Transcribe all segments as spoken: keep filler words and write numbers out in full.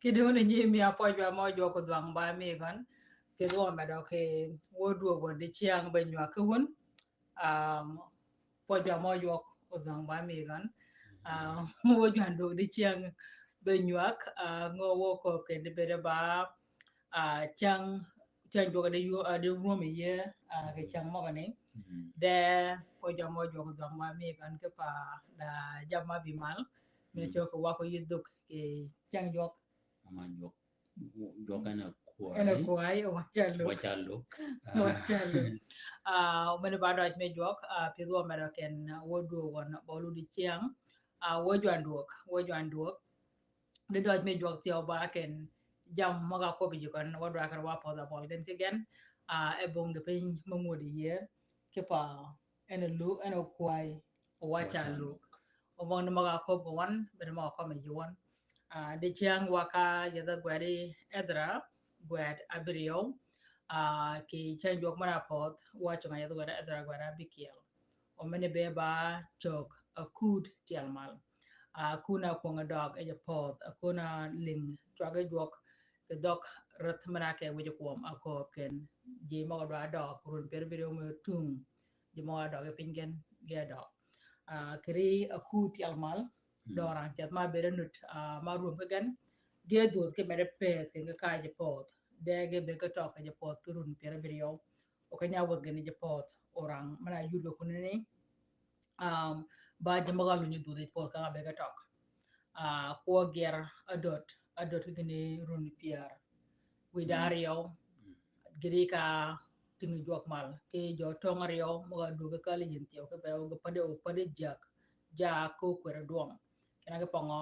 Kidi wun nyi mi a pwøj wa mø jwøk odhwang ba mi gøn. Kidi wø medø ki wø dwøg wø di cyäng be nywag ki wun. Um, pwøj wa mø jwøk odhwang ba mi gøn. Um, wø jwan dwøg di cyäng be nywag, uh, ngø wø kööb kedi bede ba, uh, cyäng, cyäng jwøk di yu-, uh, di rwöm iye, uh, ki cyäng møgø ni. De pwøj wa mø jwøk odhwang ba mi gøn ki pa da jam ma bi mal. Mi cøg ki wakø yï dhuk ki cyäng jwøk. Ama jwøk. Jwøk en a kwai. En a kwai, waca luk. Waca luk. Waca luk. Ah, mene ba døj me jwøk, ah, pidh wø medø ken, ah, wø dwøg wøn, ba olud i cyäng. Ah, wø jwan dwøg, wø jwan dwøg. Di døj me jwøk thyew ba ken, jam møg-a kwøb ji gøn, wø dwag kar wa pødh abøl gen ki gen. Ah, e bong gi piny mø ngudi ye, ki pa en a lu-, en a kwai, waca luk. O møgø ni møg-a köbb ki wøn, bene møg-a kømmi ji wøn. Ah, di cyäng wa ka yethi gwed Edhra, gwed abïryew. Ah, ki cyäng jwøk møn-a pödh, wa cunga yethi gwed Edhra, gwed abïkyel. O mene be ba cög akud tyel mal. Ah, akun a kwøng døg e ji pödh, akun a ling cwag jwøk, ki dhøg räth møn-a ke wïj kwøm a kööb ken. Ji møg-a dwa døg, run pyär abïryew me tung. Ji mø a døg piny gen, ge døg. Ah, kiri akud tyel mal, dø rang keth ma bere nut, ah, ma rwöm ki gen, ge dhwöth ki mede pëth ken ki ka ji pödh, de ge be ki tøg ki ji pödh ki run pyär abïryew. O ki nya wäth gen ji pödh, o rang, møn-a yud ge kunni ni, um, ba ji møg-a lunyi dhwöth ji pödh ka be ki tøg. Ah, kwø gyër adöt, adöt ki gïni run pyär. Wïj da aryew, gïri ka tïngi jwøk mal. Ki jø töng aryew, møg-a dwög ki kali yïn thyew, ki be o gi padi, o padi jak, jak ko kwër dwøng. Kena ki pøngø,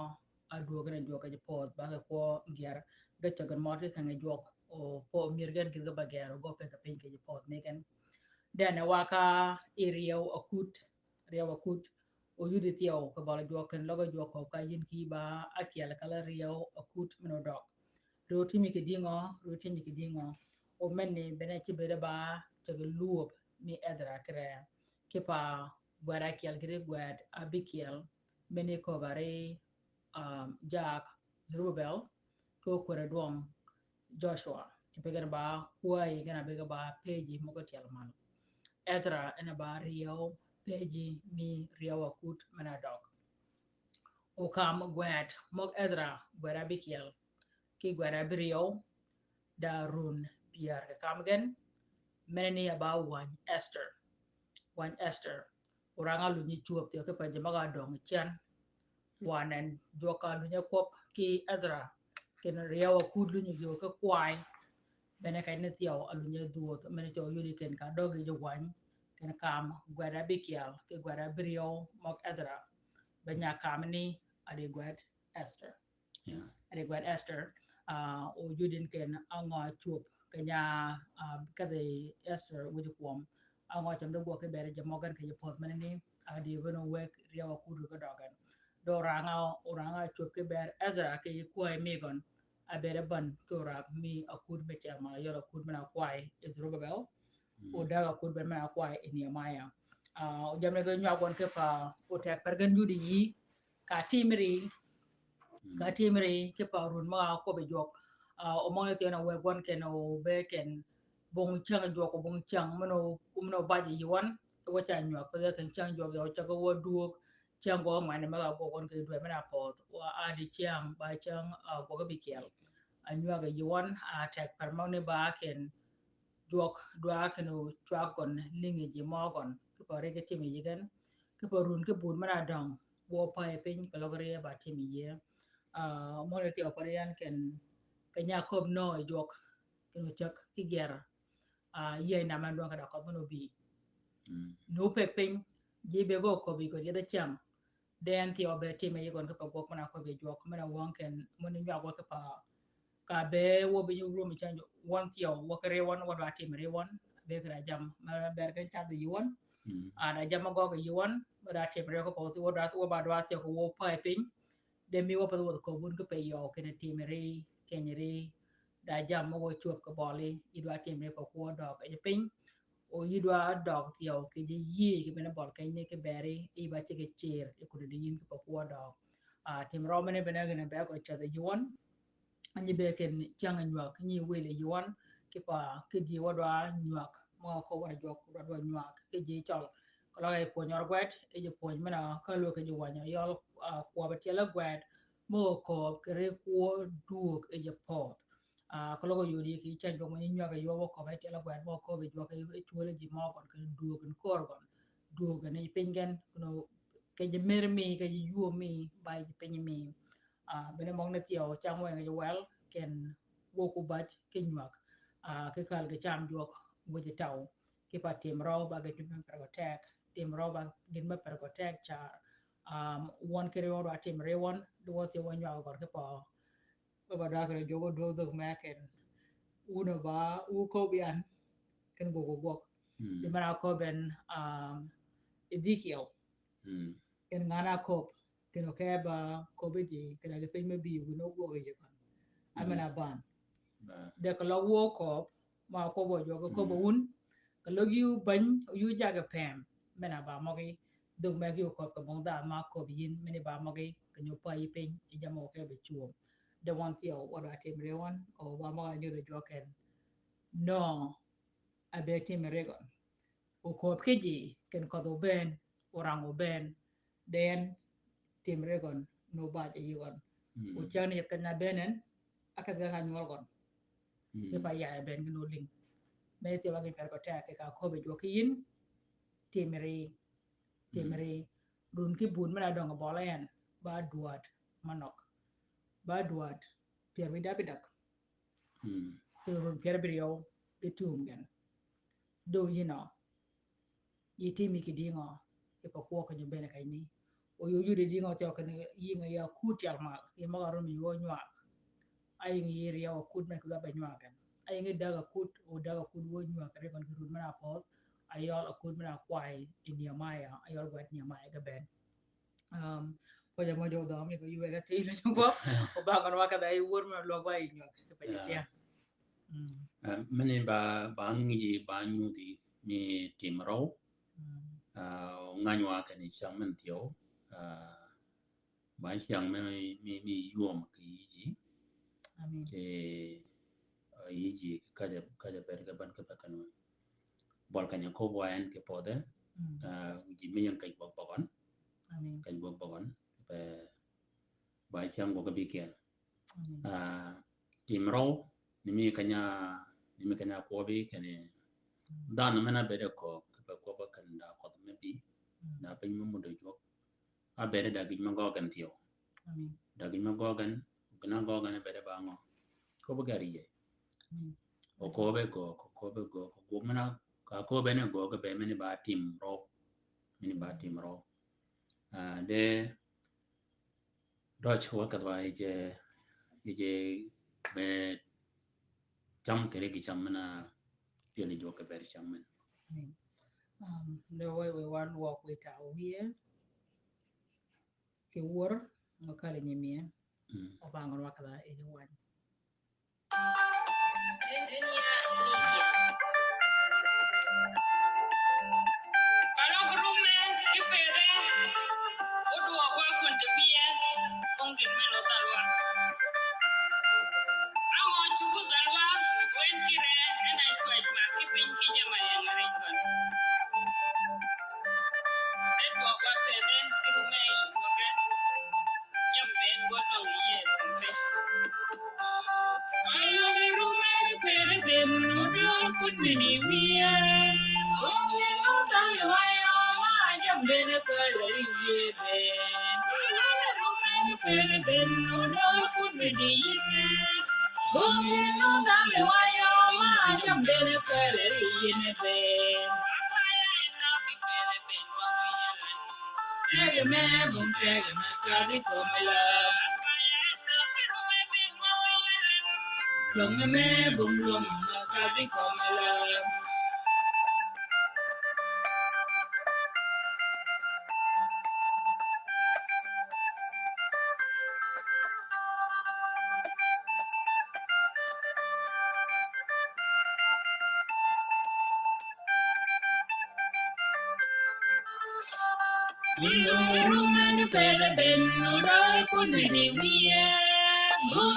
a dwög kena jwøk ji pödh, ba ki kwø gyër, ge cøg gen mød ki kengi jwøk, o pö myër gen kïdhi ki ba gër, o gø pe ki piny ki ji pödh ni gen. Dene wa ka i ryew akut, ryew akut, o yudi thyew, ki bøli jwøk ken løg jwøk kööb ka yïn ki ba akyel kala ryew akut men odøg. Ryew timi ki dïngø, ryew timi ki dïngø. O meni bene ci bede ba ceg lwöb mi Edhra kire. Ki pa gwed akyel kidi gwed abïkyel, meni köbari, um, jak Zerubabel, ki okwere dwøng Joshua. Ki pegen ba kwai gen a bege ba pëji møg-a tyel mal. Edhra en a ba ryew pëji mi ryew akut men-a døg. O kam gwed møg Edhra, gwed abïkyel, ki gwed abïryew, da run pyär ki kam gen, mene ni a ba wany Esther. Wany Esther. O rang a lunyi cwöb thyew ki pa ji møg-a døng cen. Wa nen jwøk a lunyi kwøb ki Edhra. Ken ryew akud lunyi jwøk ki kwai. Bene keny ni thyew a lunyi dhwöth. Mene cø yudi ken ka døgi ji wany. Ken kam gwed abïkyel ki gwed abïryew møg Edhra. Be nya kam ni a di gwed Esther. Yeah. A di gwed Esther, ah, o yudin ken angø cwöb, keny-a, ah, kedhi Esther wïj kwøm. Angø cam di gwøg ki ber ji møg gen ki ji pödh mene ni, a di bene wek ryew akud ki døg gen. Do rang-a, o rang-a cwöb ki ber Ezra ki kwai mi gøn. A bere ban ki orag mi akud me tyel mal, yøl akud men-a kwai i Zerubabel. Mm. O dag akud bene men-a kwai i Nehemiah. Ah, o jamni ge nywag wøn ki pa, o tek per gen yudi yi, ka timri, mm, ka timri, ki pa run møg-a kwøb jwøk. Ah, o møgani thyew na wë gwøn ken o be ken bong cyäng jwøk, o bong cyäng, men o, men o baj yi wøn, wø ca nywag, pe ken cyäng jwøk, o cag wø dwøg, cyäng gwøg mani møg-a gwøg wøn ki dwe men-a pödh, wa a di cyäng, ba cyäng, ah, gwøg bïkyel. A nywag yi wøn, a tek per møgani ba ken, jwøk dwa ken o cwag gøn lïngi ji mø gøn, ki pa ri ki timi yi gen, ki pa run ki bur men-a døng, wø pa yi piny, ki løg ri ba timi yi. Ah, møgani thyew pa ri yan ken, keny-a köbb nø yi jwøk, ken o cäg ki gyër. Ah, yi nam en dwøng ki da købb men o bï. Mm. Nu pek piny, ji be gø köbbi gø yedhe cyäng. De en thyew be timi yi gøn ki pa gwøg men-a köbbi jwøk, men-a wøng ken, men nywag wø ki pa Ka be wø bi nyu rwöm cen wøn thyew, wø ki ri wøn, wø dwa timi ri wøn, be ki da jam, ma ber ken cadh yi wøn. Mm. A da jam ma gøg yi wøn, wø da timi ri ko pa wø, wø dwa, wø ba dwa thyew ko wø pa yi piny. De mi wø pa wø ko bun ki pe yø, kene timi ri, cen ri, da jam ma wø cwöb ki bøli, yi dwa timi ri ko kwø døg yi piny. O yi dwa døg thyew, ki ji yi, ki bene bøl keny ni ki beri, yi ba ci ki cir, yi kudi di yin ki pa kwø døg. A, timi rø mene bene gene be ko cadh yi wøn. Nyi be ken cyäng nywäg, nyi wël yi wøn, kipa ki dye wa dwa nywäg, mø ko wa jwøk wa dwa nywäg ki ji cøl. Keløg e pwöny ør gwed, e ji pwöny men-a ka lwøg ki ji wänyi yøl, ah, kwøb tyel gwed, mø ko kere kwø dwöög e ji pödh. Ah, keløg oyodi ki cyäng jwøk mø nyi nywäg yöb köbbe tyel gwed, mø köbbe jwøk e cwöl e ji mø gøn, ki dwöög en kör gøn, dwöög en e piny gen, you know, ki ji mer mi, ki ji yuu mi, ba ji piny mi. Ah, bene møg ni thyew, cyäng weng ji wel, ken gwøg ku bäj ki nywäg. Ah, ki kal ki cam jwøk, wëj tau. Kipa tim røw ba gin me per gø teg. Tim røw ba gin me per gø teg car. Um, wøn kiri wøn wa tim ri wøn, di wøn thyew wøn nywäg gøn kipa. Ba ba dak ri jwøk dwøg dhøg me ken. Wun ba, wu köbbi yan. Ken gwøg gwøg. Mm. Di men-a köbbi en, um, Ezekiel. Mm. Ken ngan-a köbbi. Kinni okeb ba köbbi ji, kinni a ji piny me bï, gïn ogwøg yi gøn. Amen, mm, aban. Ba. De keløg wø köbbi, ma köbbi jwøk, mm, köbbi wun. Keløg yuu bäny, yuu jaggi pem. Men-a ba møgí, dhøg me ki oköbbi kì bong dha ma köbbi yïn, men-a ba møgí, kinni opa yi piny, yi jammì okebbi cwöb. De wøn thyew, wa dwa tim ri wøn, o ba møg-a nyodhi jwøk ken. No, a be tim ri gøn. Oköbbi ki ji, ken kødh obën, orang obën, de en tim ri gøn, no baj yi gøn. Mm. O cyäng ni yeth keny-a bënn en, a kedh gen ka nywøl gøn. Mm. Kipa ya e bënn gin olïng. Me thyew wa gin per gø teg, ka köbbi jwøk ki yïn, tim ri, tim ri. Mm. Run ki bun men-a døng bøl en, ba dwäd, manøg. Ba dwäd, pyer wi da bi dag. Mm. Ki run pyer abïryew, di tum gen. Do yïn ø. Yi tim yi kì dïngø, yi pa kwøb ki nyi bënn keny ni. O yuu yudi dïngø thyew kinni yïnge ya kut tyel mag, yi møg-a rum yi wø nywäg. A yïnge yi ryew a kut men kì dha be nywäg gen. A yïnge dag a kut, o dag a kut wø nywäg ri gøn kì run men-a pödh, a yøl a kut men-a kwayi yi Nehemiah, a yøl gwed Nehemiah ge bënn. Um, pwøj-a mø jø dhøøm ni ko yue ka thil ni ko, o ba gøn wa ka dha yi wur me lwøg wa yi nywäg, ki pwøj-a tya. Mm. Eh, meni ba, ba ngiji ba nyudhi mi tim røw. Mm. Ah, ngany wa keni cyäng men thyew. Ah, ba cyäng mi, mi, mi ywöm ki yiji. Amen. Ki, ah, yiji kaja, kaja bed ka ban ka ta kanu. Bøl keny-a köbbi wa en ki pödhe. Mm. Ah, ji mi ying keny bøg bøgøn. Amen. Keny bøg bøgøn. Be, ba cyäng bøg bi kyel. Amen. Ah, tim røw, ni mi keny-a, ni mi keny-a kwøbbi, kinni, mm, dhanhø men-a bëëde köbbi, kipe kwøbbi kinni da kødh me bï, mm, da piny me mudø jwøk. A bëëde da gïj me gøggi gen thyew. Amen. Da gïj me gøggi gen, gïn-a gøggi gen bëëde ba ngø. Köbbi gari ye. Amen. O köbbi gø, o köbbi gø, o gwøg men-a, ka köbbi ni gø, ki be meni ba tim røw. Meni ba tim røw. Ah, de, Døj wa kedh wa yije, yije be cam kere ki cam men-a tyeli jwøk ki ber cam men. Amen. Um, de wøy wøy wa lwøg wita wiye. Ki wur, mø kali nyi miye. Mm. O ba ngøn wa kedh wa yije wany. Ka log rume ki pedhe, odwøg wa kun ti wiye, bong gin men odhalwa. Ang'o cugu dhalwa, wen kire, en a cwäj mar ki piny ki jama yeng rij kön. E dwøg wa pedhe, ki rume yi dwøge. Jam ben gø nong yie kumbe. Ayugi rume ni pere ben udo kun mini wiye. Onge no tali wayo ma jam ben kale yie be. Ayugi rume ni pere ben udo kun mini yie. Onge no tali wayo ma jam ben kale yie be. Tege me bum, tege me kadhi komela. Lwøng me bum, lwøng me kadhi komela. Iluru mani pele ben, udoy kun mini wiye. Amen.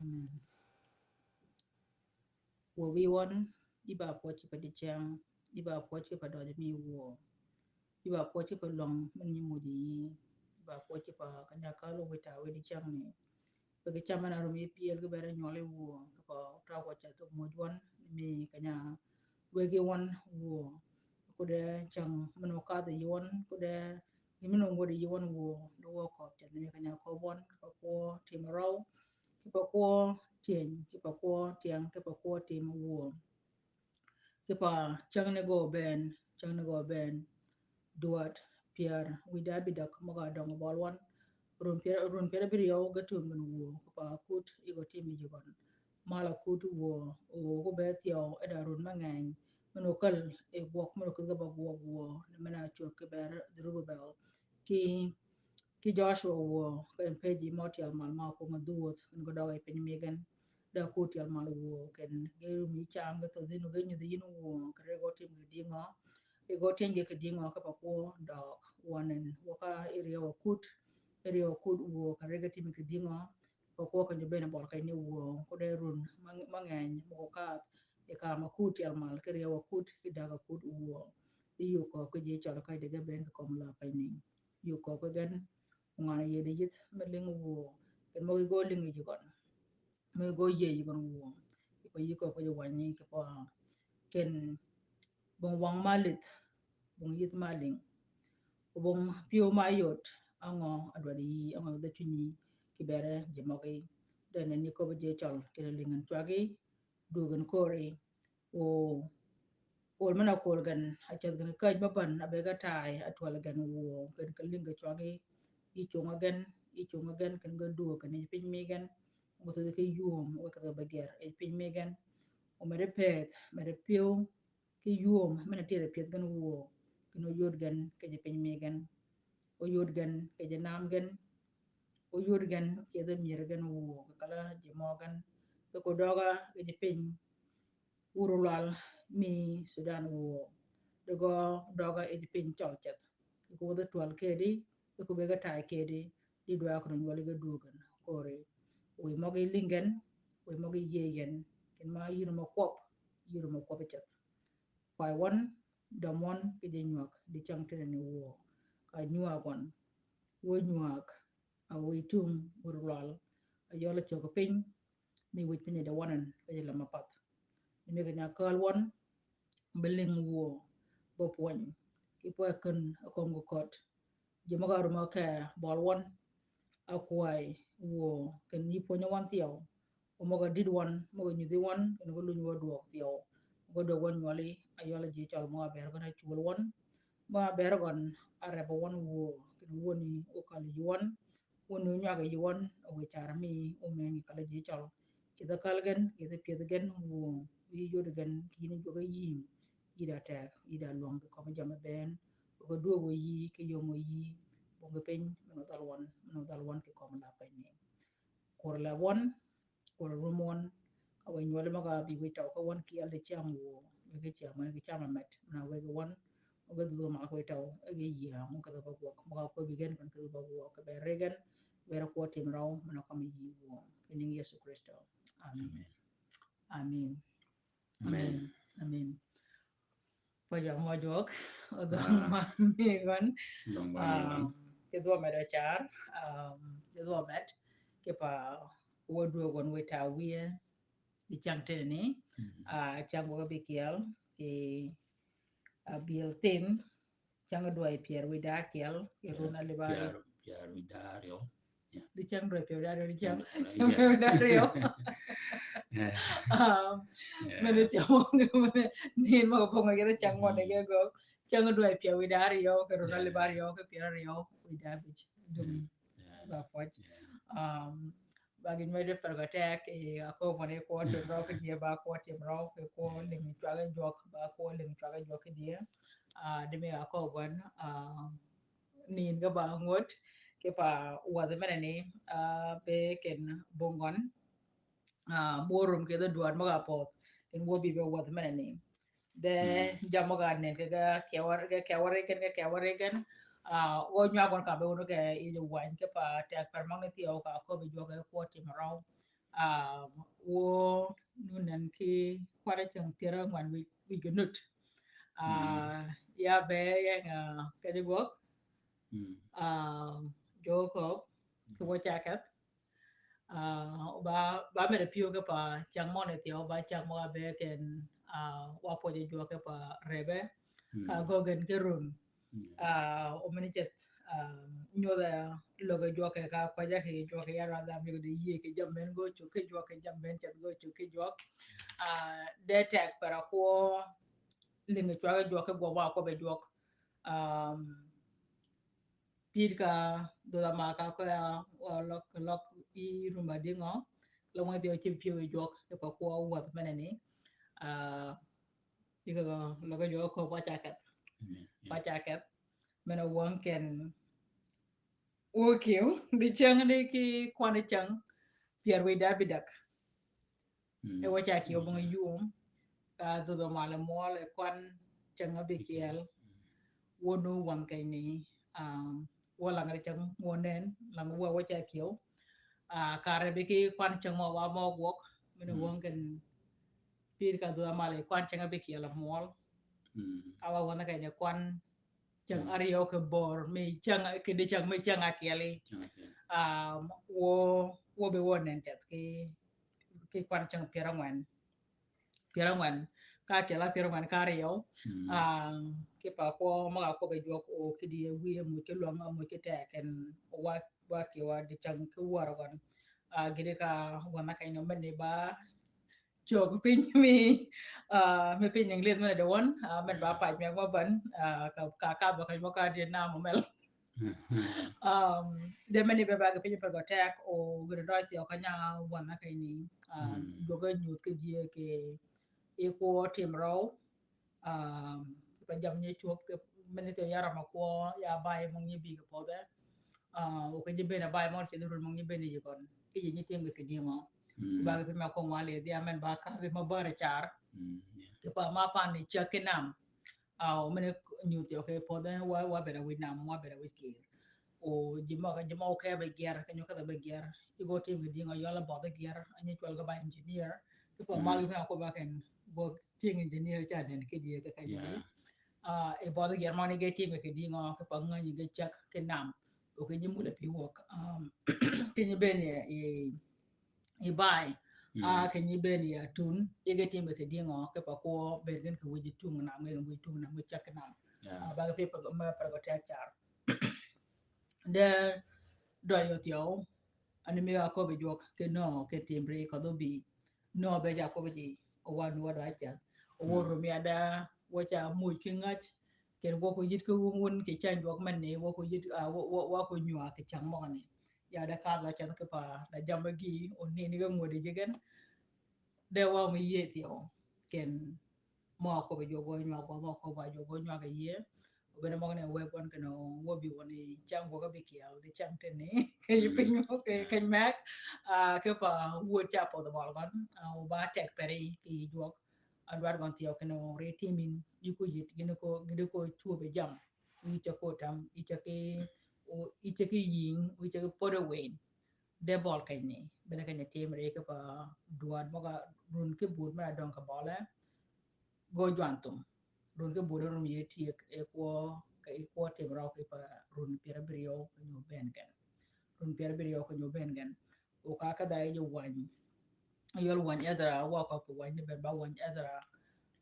Amen. Wø wi wøn, yï ba pwøj ki pa diceng, yï ba pwøj ki pa døj mi wø, yï ba pwøj ki pa lwøng men nyi mudi yï, yï ba pwøj ki pa kanyakal wita wi diceng ni. Pe ki cam men a rum yï pyel ki bere nywøl yï wø, ki pa ta wø ca thok moj wøn, mi kanya wegi wøn wø, kude cang men wø kadhi yï wøn, kude yï men wø ngodi yï wøn wø, du wø køb ceth mi kanya køb wøn, ki pa kwø tim røw, ki pa kwø tyeny, ki pa kwø tyeng, ki pa kwø tim wø. Ki pa cäng ni gø bënn, cäng ni gø bënn, dwäd pyär wïda bïdäg møg-a døngø bøl wøn, run pyär, run pyär abïryew ge tum gïn wuö, ki pa kut yï gø tim yij gøn. Mal-a kut wuö, o gø be thyew, e da run me ngeny, men okäl, e gwøg, men okäl ge ba gwøg wuö, ni men-a cwög ki ber Zerubabel. Ki Ki Joshua wuö, ken pëj yï mø tyel mal ma kwøng dhwödh, ken gø døg yi piny mi gen. Da kut tyel mal wuö, ken ge rum yï cam, ge thödh yïn, ge nyudhi yïn wuö, ken ri gø tim ki dïngø, ri gø tim ki dïngø, ki pa kwø døg, wøn en, wø ka ri ryew kut, ri ryew kut wuö, ken ri gø tim ki dïngø, pa kwø ken jø bënn bøl keny wuö, kude run, ma, ma ngeny, møg-a kadh, yi ka ma kut tyel mal, ki ryew kut, ki dag kut wuö. Yï yug køb ki ji cøl kej di ge bënn ki kömi la piny ni. Yug køb ki gen, Ongan-a yie di yïth me lïng wuö, ken møg-a gø lïng yij gøn. Møg-a gø yie yij gøn wuö. Ki pa yï køb ki ji wänyi, ki pa ken bong wang ma lïth, bong yïth ma lïng. Bong pyëw ma yod, angø a dwaddi yï, angø dha cwinyi, ki bere ji møgí. Dene ni köbbi ji cøl, kene lïng gen cwaggi, dwöög gen kööri, O, ol men-a kööl gen, a ceth gen käj me bän, a be ge taay, a twal gen wuö, gen ke lïng ge cwaggi, yï cunga gen, yï cunga gen, ken ge dwöög gen, yij piny mi gen, o thödhi ki ywööm, o keth ge be ger, yij piny mi gen, o medi pëëth, medi pyëw, ki ywööm, men-a tyëri pyëth gen wuö, ken o yod gen, kej piny mi gen, o yod gen, kej nam gen, o yod gen, kej myër gen wuö, kala ji mø gen, ki ko døga, kej piny, Wur lwal mi Sudan wuö. Di gø døga yij piny cøl ceth. Ki ko wudhi twal kedi, ki ko bege taay kedi, di dwa ko nywøl ge dwöög gen. Kööri. Wiy møgí lïng gen, wiy møgí yie gen. Ken ma yïn mø kwøb, yïn mø kwøb ceth. Kway wøn, døm wøn, ki ji nywag, di cäng tene ni wuö. Ka nywag wøn. Wuö nywag. A wiy tum, wur lwal. A yøl cög piny, mi wïj piny de wøn en, kej lam apath. Ni mi keny-a kääl wøn, be lïng wuö, be pwöny. Ki pwe ken a kömi gø köt, Ji møg-a rumø ke bøl wøn, akwäy wuö, ken yï pwönyi wøn thyew. Møg-a dïd wøn, møg-a nyudhi wøn, ken ge luny wø dwøg thyew. Møg-a dwøg wøn nywøli, ayøl ji cøl møg-a bër gøn acwöl wøn. Møg-a bër gøn, areb wøn wuö, ken wöni okal yï wøn. Wöni onywag yï wøn, owi car mi, omëngi kal ji cøl. Kidh akal gen, kidh pyëdh gen, wuö, yï yod gen, kïn jwøk yï. Yï da teg, yï da lwøng kì kömi jammì bënn. Wøg-a dwöög wë yï, kì yöm wë yï. Bong kì piny, men odhal wøn, men odhal wøn kì kömi lab keny ni. Kwør lab wøn, kwør rum wøn, ka wë nywøli møg-a bï wïj tøw ka wøn kyel di cyäng wuö, wë kì cyäng wøn kì cyäng amet, men a wë kì wøn, wë kì dhudh mak wïj tøw, wë kì yïa, wë kì dhudh ba gwøg, møg-a kwøbbi gen, kì dhudh ba gwøg, kì bër ri gen, bër kwøb tim røw, men a kömi yï wuö. Kì nying Yesu Kristo. Amen. Amen. Amen. Amen. Amen. Pwøj wa mø jwøk, odhøng ma mi gøn. Odhøng ma mi gøn. Um, kidh wa med acar, um, kidh wa med, kipa wa dwøg wøn wita wiye, i cang tene ni, mm, ah, cang wa bi kyel, ki, ah, bil thin, cang dwøy pyër wi da kyel, ki run alibari. Pyër, pyër wi da ryo. Yeah. Di cang dwøy pyër wi da ryo, di cang, yeah, cang dwøy wi da ryo. Yeah. Um, yeah. Mene cang, mene, nin ma ko ponga kede cang mo de ge go. Cang dwøy pyër wi da ryo, ki run alibari, ki pyër ryo, wi da bich. Dum. Yeah. Ba pwøj. Yeah. Um, ba gïn mø de per ga teg, eh, aköbbi ni kwøb tim røw, ki die ba kwøb tim røw, ki kwøb lïngi cwag jwøk, ba kwøb lïngi cwag jwøk ki die. Ah, di mi aköbbi, ah, nin ga ba ngwöt, kipa wädhi mene ni, ah, be ken bong gøn, ah, mø rum kidh dwad møg-a pödh, ken wø bï be wädhi mene ni. De, mm, jammì møg-a nen, ke ga kewar, ke kewar gen, ke kewar gen, ah, wø nywag wøn ka be wun ke yij wany, kipa teg per møgani thyew ka köbbi jwøk ke kwøb tim røw. Ah, wø nu nen ki kwan cäng pyër angwen wi, wi gunut. Ah, mm, ya be yeng, ah, kedi gwøg. Mm. Ah, Jacob, ki wø ca keth. Ah, ba, ba mede pyëw kipa cäng møgani thyew, ba cäng møg-a be ken, ah, wa pwøj jwøk kipa rebe. Mm. Ka gø gen ki run. Mm. Ah, omini ceth, ah, nywødh-a löggi jwøk ka kwäjja kì jwøk ya rwadh-a mi gø di yïe kì jammì bënn gø cugg kì jwøk kì jammì bënn ceth gø cugg kì jwøk. Ah, de teg per a kwøb lïngi cwag jwøk kì gwøg wa kwøbbi jwøk. Um, Pïr ka dhödha ma ka køya, wa løg, løg i rumba dïngø, løg wøng thyew cïb pyëw yi jwøk, kipa kwøb wäth mene ni, ah, i ka løg jwøk köbbi wa ca keth. Amen. Yeah. Wa ca keth. Mene wøng ken wø kyëw, di cäng ni ki kwan cäng, pyär wi da bï däg. Mm. E wø ca kyew bong yum, ka dhudh omal e mwøl e kwan cäng abïkyel. Mm. Wø nu wang keny ni, um, wø lang ri cäng wø nen, lang wø wø ca kyew. Ah, kare bï ki kwan cäng mø wa mø gwøg, mene, mm, wøng ken pïr ka dhudh omal e kwan cäng abïkyel e mwøl. Mm. Ka wa wang keny ni kwan cäng, mm, aryew kì bör, mi cäng, kì di cäng, mi cäng akyeli. Cäng akyeli. Um, wø, wø bï wø nen ceth ki, ki kwan cäng pyär angwen. Pyär angwen. Ka akyel a pyär angwen ka aryew. Mm. Ah, kipa kwøb, møg-a kwøbbi jwøk o kidi e wiye mø ki lwøng, mø ki teg ken wa, wa ki wa di cäng ki wär gøn. Ah, gïn ka wang keny ni mene ba cög piny mi, ah, mi piny English mene de wøn, ah, men ba, mm, pac meg ma ban, ah, ka, ka, ka ba kany mø ka di nam omel. Um, de mene be ba ge piny per gø teg, o gïn døj thyew kany-a wang keny ni, ah, mm, dwøg-a nyudh ki die ki, i kwøb tim røw, um, pa jam nyi cwöb ki mene thyew ya røm a kwøb, ya bay møg nyi bï ki pödhe. Ah, o keny nyi bënn a bay møg nyi cedhi run møg nyi bënn yi gøn. Ki ji nyi tim ki dïngø. Mm. Ba ki piny ma kwøb ngwa lidhi, amen ba ka ki ma bär car. Mm, yeah. Kipa ma pan ni cäg ki nam. Ah, o mene nyudh thyew ki pödhe, wa, wa bëëd a wij nam, wa bëëd a wij kir. O ji møg, ji mø okebbi gyär, keny okebbi gyär. I gø tim ki dïngø, yøl a bødhi gyär, a nyi cwøl ge ba engineer. Kipa, mm, magi me akwøb ba ken, bø tyëng engineer ca nen ki die ki kany ni. Yeah. Ah, e bødhi gyär mani ge tim ki dïngø, kipa ngänyi ge cäg ki nam. O keny nyi mul a pï wøg. Um, keny nyi bënn yi, yi, yi bay. Mm. Ah, keny nyi bënn yi atun, i ge tim ki dïngø, kipa kwøb bënn gen ki wij tung nam, gen wij tung nam, wij cäg ki nam. Yeah. Ah, ba ge pï pa, ma per gø teg car. De døøj othyew, ani mi aköbbi jwøk ki nø ki timri kødh obï. Nø be ca köbbi ji, owa nu wadwa ceth. Owa rum ya da, wa ca muj ki ngäj, ken wøk oyït ki wun wun ki cäng jwøk men ni, wøk oyït, ah, wø-, wø-, wøk onywa ki cäng møgø ni. Ya da kadh wa ceth ki pa, da jammì gi, onini ge ngudi ji gen. De wa mi yie thyew, ken mø aköbbi jwøk wa nywag wa, mø aköbbi jwøk wa nywag yie. Obene møgø ni wë gwøn ken o, wø bï wøn i cäng gwøg abïkyel, di cäng teni. Ke yi piny mø ke, ke mæg, ah, ke pa wod ca podh bøl gøn, ah, oba teg peri ki jwøk. Adwar gøn thyew ken o ri timin, yi ko yït, gïn ko, gïn ko chwöb e jam. Yi ca ko tam, yi ca ki, o, yi ca ki yïng, yi ca ki podh e winy. De bøl keny ni, bene keny ni timri ki pa dwad møg-a run ki bur me adøng ka bøle, go jwan thum. Run ki bur rum yi tyek, e kwø, ka e kwø timrø ki pa run pyär abïryew ki nyo ben gen. Run pyär abïryew ki nyo ben gen. O ka ka da yi jo wany. Yøl wany Ezra, wa ka ki wany ni ben ba wany Ezra.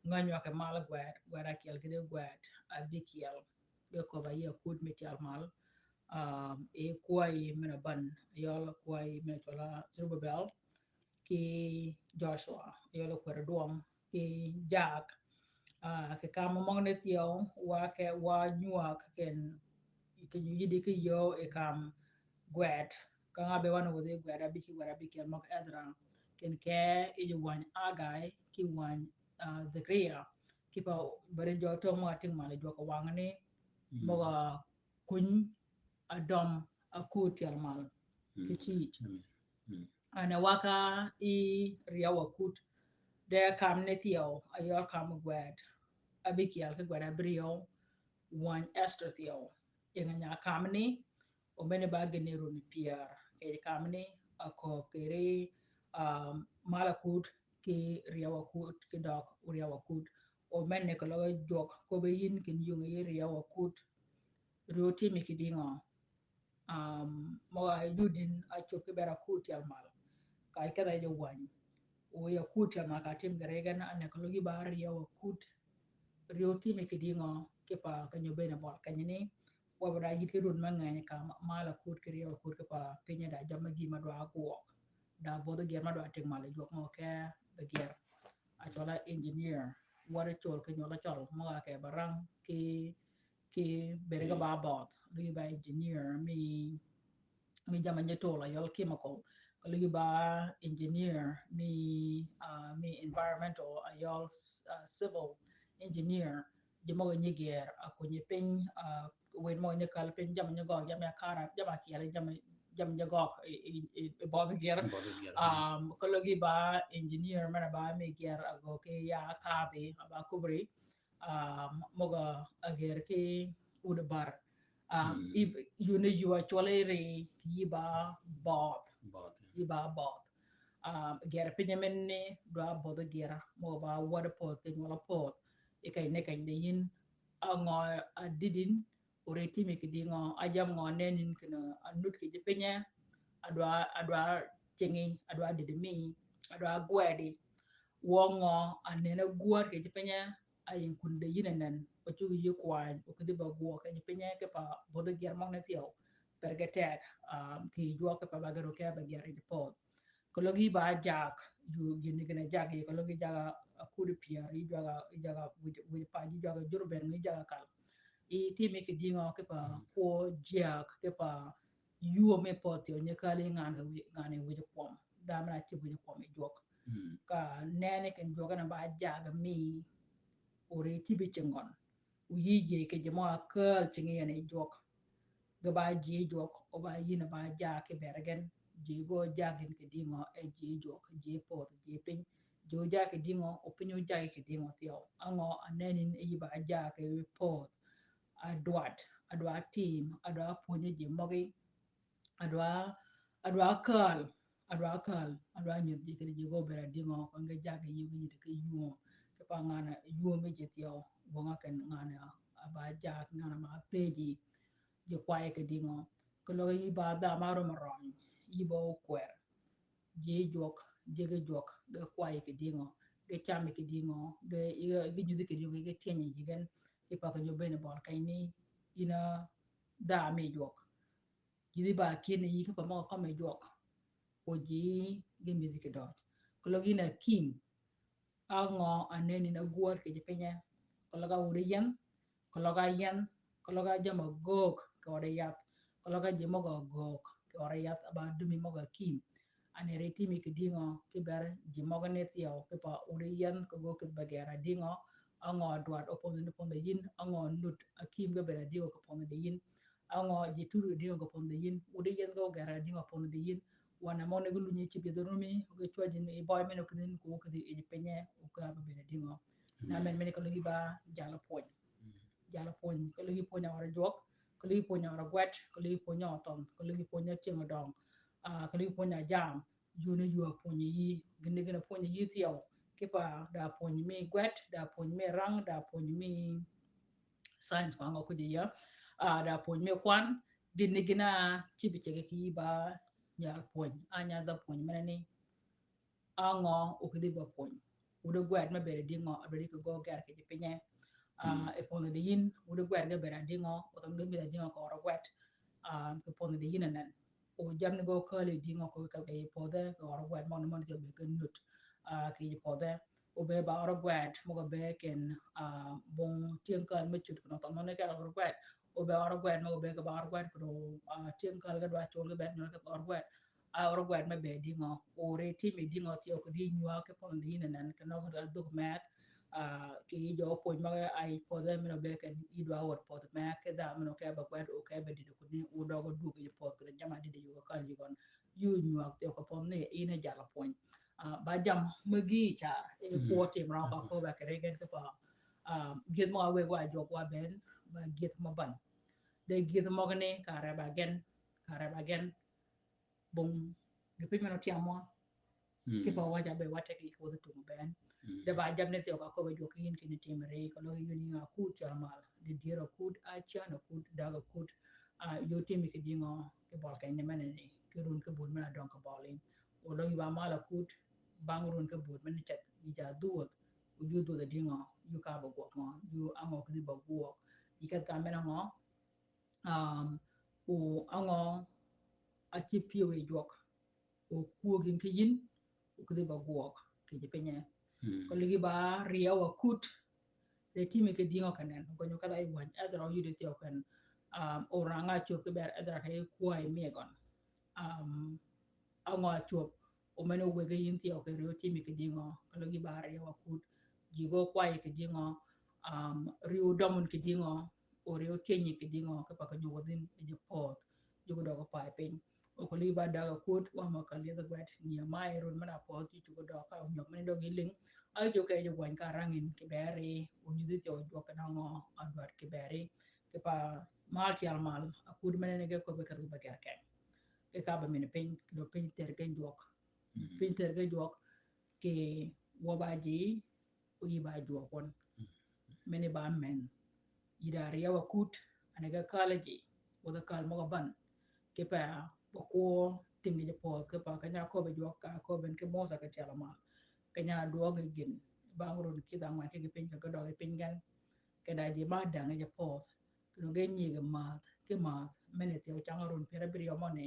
Ngäny wa ki mal gwed, gwed akyel ki di gwed, abïkyel. Ge köbb-a yie akut mi tyel mal, um, e kwayi men-a ban, yøl kwayi men-a cwøl-a Zerubbabel, ki Joshua, yøl kweri dwøng, ki jak, ah, ki kam møgø ni thyew, wa ke, wa nywag ken, ken yïddi ki yöö i kam gwed, ka nga be wan wudhi gwed abï ki gwed abïkyel møg Ezra, ken ke yi ji wany Agai, ki wany, ah, Zekaria, ki pa beri jø tø møg-a ting mal jwøk wang ni, møg-a kuny adøm akut tyel mal. Ki cïj. Ane waka i ryew akut. De kam ni thyew, ayøl kam gwed. Abïkyel ki gwed abïryew, wany Esther thyew. Ying nya kam ni, o mene ba gini runi pyär. Ke kam ni, aköb keri, um, mal akut, ki ryew akut, ki døg ryew akut. O mene ke løg jwøk, köbbi yïn kin yung yi ryew akut. Ryew timi ki dïngø. Um, møg-a yudin a cub ki ber akut tyel mal. Ka kedh-a yi ji wany. O yi akut tyel mal ka tim gere gen ane ke løg yi ba ryew akut. Ryew timi ki dïngø, ki pa ke nyo bene bøl keny ni. Wa ba da yït ki run me ngeny ka ma-, mal akut ki ryew akut ki pa piny da jammì gï ma dwa gwøg. Da bödhi gyer ma dwa ting mal jwøk mø ke be gyer. Acwøl-a engineer. Wari col ki nywøl acøl mø ke barang ki, ki beri ge ba bødh. Ligi ba engineer mi, mi jammì nyi tol ayøl chemical. Ka ligi ba engineer mi, ah, mi environmental ayøl, ah, civil engineer. Ji møg-a nyi gyer, a kunyi piny, ah, wed møg-a nyi kal piny, jammì nyi gøg, jammì akara, jammì akyel, jammì, jammì nyi gøg, i, i, i, i bødh gyer. Bødh gyer. Um, ka løg yi ba engineer, men-a ba mi gyer, a gø ki ya kadhi, a ba kubri, um, møg-a gyer ki ud bar. Um, i, yuni ywa cwøl iri, ki yi ba bødh. Bødh, yeah. Yi ba bødh. Um, gyer piny men ni, dwa bødh gyer, møg-a ba wad pödh, ki nywøl pödh. I keny ni keny de yïn, a ngø a didin, ori timi ki dïngø, a jammì ngø nenin kinni a nud ki ji pinye, a dwa, a dwa cingi, a dwa didi mi, a dwa gwedi. Wø ngø a nen a gwöd ki ji pinye, a yïn kun de yïn a nen, o cug yï kwany, o kidhi ba gwø ki ji pinye, ki pa bödhi gyer møg ni thyew, per ge tek, um, ki jwøk ki pa ba gero ke ba gyer yi ji pödh. Ka løg yi ba jak, ju gïn gïn a jak yi, ka løg yi jak a, a kudi pyär, yi jak a, yi jak a, wij, wij pa, yi jak a jur ben, yi jak a kal. I timi ki dïngø ki pa kwø jak, ki pa yuu mi pödh thyew nyi kali ngan ka wij, ngan yi wij kwøm. Dha men-a ci wij kwøm yi jwøk. Ka neni ken jwøk na ba jak mi, ori tibi cingøn. O yï ji ki ji mø a kääl cingi yien yi jwøk. Ge ba ji jwøk, o ba yïn ba jak ki ber gen, ji gø jak gïn ki dïngø, e ji jwøk, ji pödh, ji piny. Ji o jak ki dïngø, o piny o jak ki dïngø thyew. Angø a nenin e yï ba jak ki pödh. A dwat, a dwa tim, a dwa pwönyi ji møgi. Adwa, adwa kal, adwa kal, adwa nyudh ji kidi ji go bera dïngø, kong ge jagi yï gi nyudhi ki yuu. Ki pa ngan yuu mi ji thyew, wonga ken ngan a ba jak, ngan a ma peji, ji kwayi ki dïngø. Ki løg yï ba dha ma rum røny, yï ba okwer. Ji jwøk, ji gi jwøk, ge kwayi ki dïngø, ge cami ki dïngø, ge, ge, ge nyudhi ki dïngø, ge tyenyi ji gen, ki pa ki nyo bene bøl keny ni, yïn a dha mi jwøk. Yïdhi ba kine yï ki pa møg-a kømmi jwøk. O ji ge mïdhi kì døøj. Keløg yïn a kim. Á ngø a nenni na gwöd kì ji pinye? Keløg a wudi yen, keløg a yen, keløg a jamm-a göög kì ød yath, keløg a ji møg-a göög kì ød yath, a ba dumi møg-a kim. Ani ri timi kì dïngø, kì ber ji møgani thyew, kì pa wudi yen, kì göög kì ba gera dïngø, á ngø dwaddi opondhi ni pondhi yïn, á ngø nud a kim ge beda dïngø kì pondhi di yïn, á ngø ji turi dïngø kì pondhi di yïn, wudi yen ge ogera dïngø pondhi di yïn, wan a møgani ge lunyi cïb yeth rumi, ge cwäji ni bøy men okidhin, kì okidhi yij pinye, okabebeda dïngø. Na men meni keløg yï ba jalø pwöny. Jalø pwöny, keløg yï pwöny a ød jwøk, keløg yï pwöny a ød gwed, keløg yï pwöny a ød thønh, keløg yï pwöny a tyëng døng, ah, keløg yï pwöny a jam, yun a ywa pwöny yï, gïn ni gïn a pwöny yï thyew, kì pa da pwöny mi gwed, da pwöny mi rang, da pwöny mi science pa ngø kudi ya, ah, da pwöny mi kwan, gïn ni gïn a cïb cege kì yï ba nyal pwöny, a nyal dha pwöny meneni. Á ngø okidhi ba pwöny? Wudi gwed me beda dïngø, a dwaddi kì gø ger kì ji pinye? Ah, e pondhi di yïn, wudi gwed ge beda dïngø, o thon ge mïdha dïngø kì ød gwed, ah, kì pondhi di yïn anen. O jammi ni gø kali dïngø kì ka ge podhe, kì ød gwed møgani møgani cø be ge nud, ah, kì ji podhe. O be ba ød gwed, møg-a be ken, ah, bong tyëng kal me cut kì nø thon møgani ke ød gwed. O be ød gwed, møg-a be kì ba ød gwed kì nø, ah, tyëng kal ge dwa col ge be nyøl kì ød gwed. A oro gwed me be dïngø, ore timi dïngø thyew kì di nywag kì pondhi di yïn anen, kì nøg a dhuk meg, ah, kì yij jø pwöny møg-a yij podhe men obe ken yij dwa wod podh meg, kì dha men oke ba gwed, oke ba dïdø kuni, wudøg odwög yij podh, kì jamm-a dïdø yug akal yugøn, yï nywag thyew kì pondhi ni, yïn a jalø pwöny. Ah, ba jammì megi car, e kwø tim rø ka köbbe kì ri gen kì pa, ah, gyëdh møg-a wëggi wa jwøk wa bënn, ba gyëdh mø ban. De gyëdh møgani, kare ba gen, kare ba gen, bong, gi piny men otyamwa. Kì pa waca be wateggi kì wodhi tum bënn. De ba jammì ni thyew ka köbbe jwøk yïn kinni timmi ri, keløg yïn yïn a kud cøl mal, di dyër a kud, a cän a kud, dag a kud, ah, yï otimi kì dïngø, kì bøl keny ni meneni, kì run kì bud men-a døng kì bøli. O løg yï ba mal a kud, bang run kì bud men-a ceth, yï ja dhwödh, o yï odhwödh a dïngø, yï okabø gwøg ngø, yï á ngø kidhi ba gwøg, yï kedh ka men-a ngø, um, o á ngø a cïb pyëw yi jwøk, o kwöög yïn ki yïn, o kidhi ba gwøg kì ji pinye. Keløg yï ba ryew akut, de timi kì dïngø kì nen, gøny-a kedh-a yi wäny, Ezra oyudi thyew ken, um, orang-a ácwöb kì ber Ezra kì kwäyi mi gøn. Um, á ngø ácwöb, o men-a wëggi yïn thyew kì ryew timi kì dïngø, keløg yï ba ryew akut, ji gø kwäyi kì dïngø, um, ryew dømmi kì dïngø, o ryew tyenyi kì dïngø, kì pa kì nywøg wodhi yïn yi ji podh, ji gø døg pay piny. O keløg yï ba dag akut, wa mø ka lyedh gwed, nyi-a ma yi run men-a podh, ji cugø døg ka nyøg men-a døg yi lïng, a ji okej yi wäny ka rang yïn kì beri, o nyïdhi thyew jwøk kì nangø a dwaddi kì beri, kì pa mal tyel mal, akut men-a ni ge köbbi kedhi ba ger keny. Kì ka ba mini piny, kì dø piny ther gen jwøk. Piny ther gen jwøk, kì wøb a ji, o yï ba jwøk wøn. Meni ba men. Yï da ryew akut, ani ge kal ji, wødhi kal møg-a ban. Kì pa, ba kwø tïngi ji podh, kì pa keny-a köbbi jwøk ka köbbi en kì Musa kì tyel mal. Keny-a dwøg yi gïn, bang run kidh angwen kì gi piny kì ge døg yi piny gen. Kì da ji ma däng yi ji podh. Kì dø ge nyig math, kì math, meni thyew cang run pyär abïryew møni,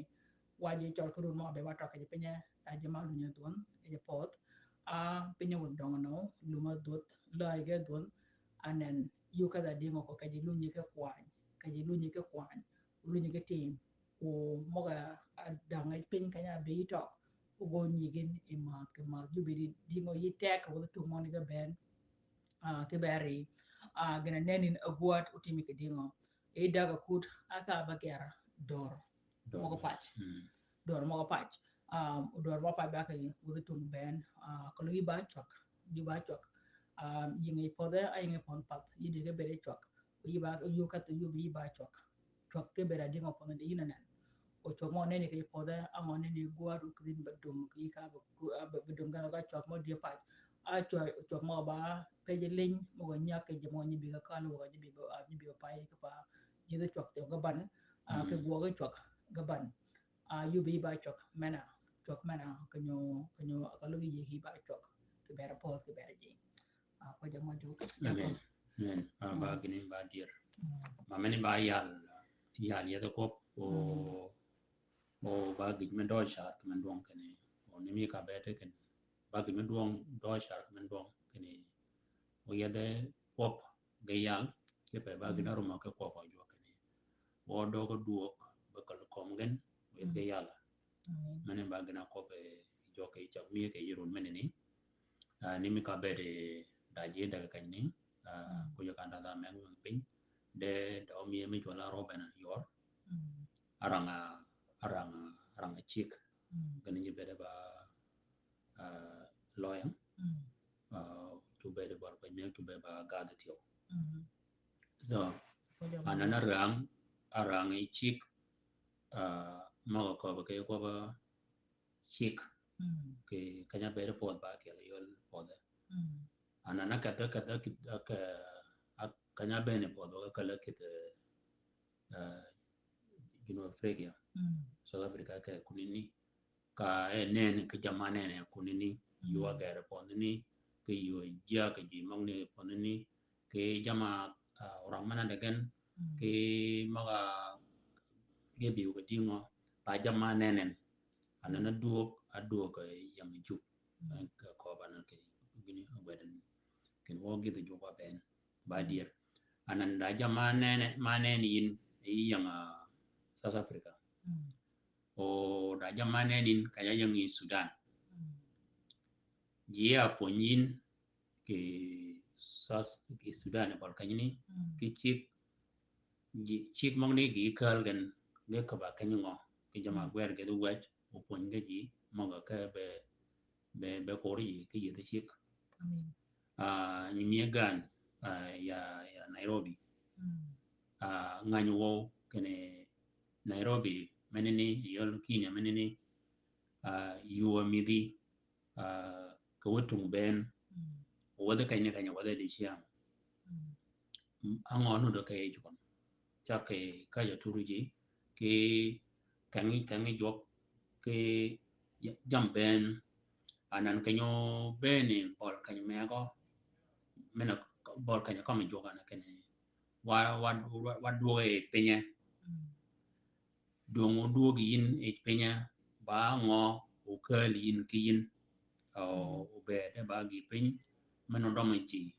wa ji cøl kì run mø be wa tøg kì ji pinye, da ji ma lunyi dhwøn, yi ji podh, a, pinye wun døngø nø, lum-a dhwödh, läyi ge dhwøn, anen, yï okedh-a dïngø kì ji lunyi ki kwany, kì ji lunyi ki kwany, lunyi ki tim, o møg-a, a, däng yi piny keny-a be yï tøg, o gø nyig yïn yi math kì math, yï obï dïngø yï teg kì wødhi tum møni ge bënn, ah, kì beri, ah, gïn-a nenni agwad otimi kì dïngø. Yi dag akut, a ka ba ger dör møg-a pac. Dör møg-a pac. Ah, dör møg-a pac ba kì wødhi tum bënn, ah, keløg yï ba cwag, yï ba cwag. Ah, yïnge yi podhe, a yïnge yi pon path, yï di ge bedi cwag. Yï ba, yï okadh, yï obï yï ba cwag. Cwag kì bedi a dïngø pon di yïn anen. O cwag mø nenni kì podhe, a ngø nenni gwad o kidhin ba dum, kì ka ba, ba, ba dum gen ga cwag mø dye pac. A cwag, cwag mø ba pej liny, mø ga nyak kì ji mø nyi bï ga kal, wø ga nyi bï ba, a, nyi bï ba pay, kì pa, yïdhi cwag thyew ga ban, a, kì gwøg cwag ga ban. A, yï obï ba cwag men-a, cwag men-a, kì nyo, kì nyo, ka løg yï kì ba cwag, kì ber podh, kì ber ji. Ah, ko jama jok. Amen. Amen. Ah, ba gini ba dier. Ma meni ba yal, yal yetho kop, o, O ba gïj me døøj car kì men dwøng kinni. O ni mi ka bete kinni. Ba gïj me dwøng døøj car kì men dwøng kinni. O yedhe kwøb ge yal, kipe ba gïn arumø ki kwøb o jwøk kinni. O døøg dwøg, be kal kömi gen, o yedhe ge yal. Amen. Mene ba gïn a kwøb e jwøk e cag mi ke yirun mene ni. Ah, ni mi ka bete da ji da kany ni. Ah, ku jø kan da da men piny. De da o mi mi chwala roben yor. Arang a, arang a, arang a chik. Gani ji bede ba, ah, lawyer. Ah, chu bede ba, ba ne chu bede ba gad tiyo. So, anan arang, arang i chik, ah, maga ko ba ke ko ba chik. Ki kanya bede pod ba ke yol pod. Anan akadha, kadha, kit-, aka-, ak-, kanya bene pod ba kala kit, ah, Junub Afrika. South Africa ke kunini. Ka e nen ki jama nene kunini. Yua gere ponini. Ki yua jia ki ji møgni ponini. Ki jama, ah, orang mana degen. Ki maga ge biu ke dingo. Pa jama nenen. Anan aduog, aduog, eh, yang jup. Ka köbba nan kì gïni ogweden. Kin wø gïdhi jwøk wa ben. Ba dier. Anan da jama nene, ma nene yin, yi yanga South Africa. O da jama nene yin, ka ya yang yi Sudan. Ji ya pwony yin, kì South, kì Sudan bøl kanyini, kì chik, ji, chik møgni gi kal gen, ge köbba kany ngø, kì jama gwer ge du wech, o pwony ge ji, møga ke be, be, be kor ji, kì yedhi chik. Ah, nyi mi gan, ah, ya, ya Nairobi. Ah, ngany wø, kene Nairobi, menini, yol Kenya menini, ah, yuwa midhi, ah, ka wä tung ben. Wä dhi kany ni kany, wä dhi di chiang. Angø nu do ka yi jukon. Chak ki ka ja turu ji, ki kangi, kangi jwøk, ki jam ben. Anan kanyo beni bøl kanyo mego. Mena bøl kanyo kami jwøk ana kene. Wa, wa, wa, wa duoge pinye. Dwøng odwøg yin yi pinye, ba ngø okääl yin ki yin, o, obed e ba gi piny, men odøm ji,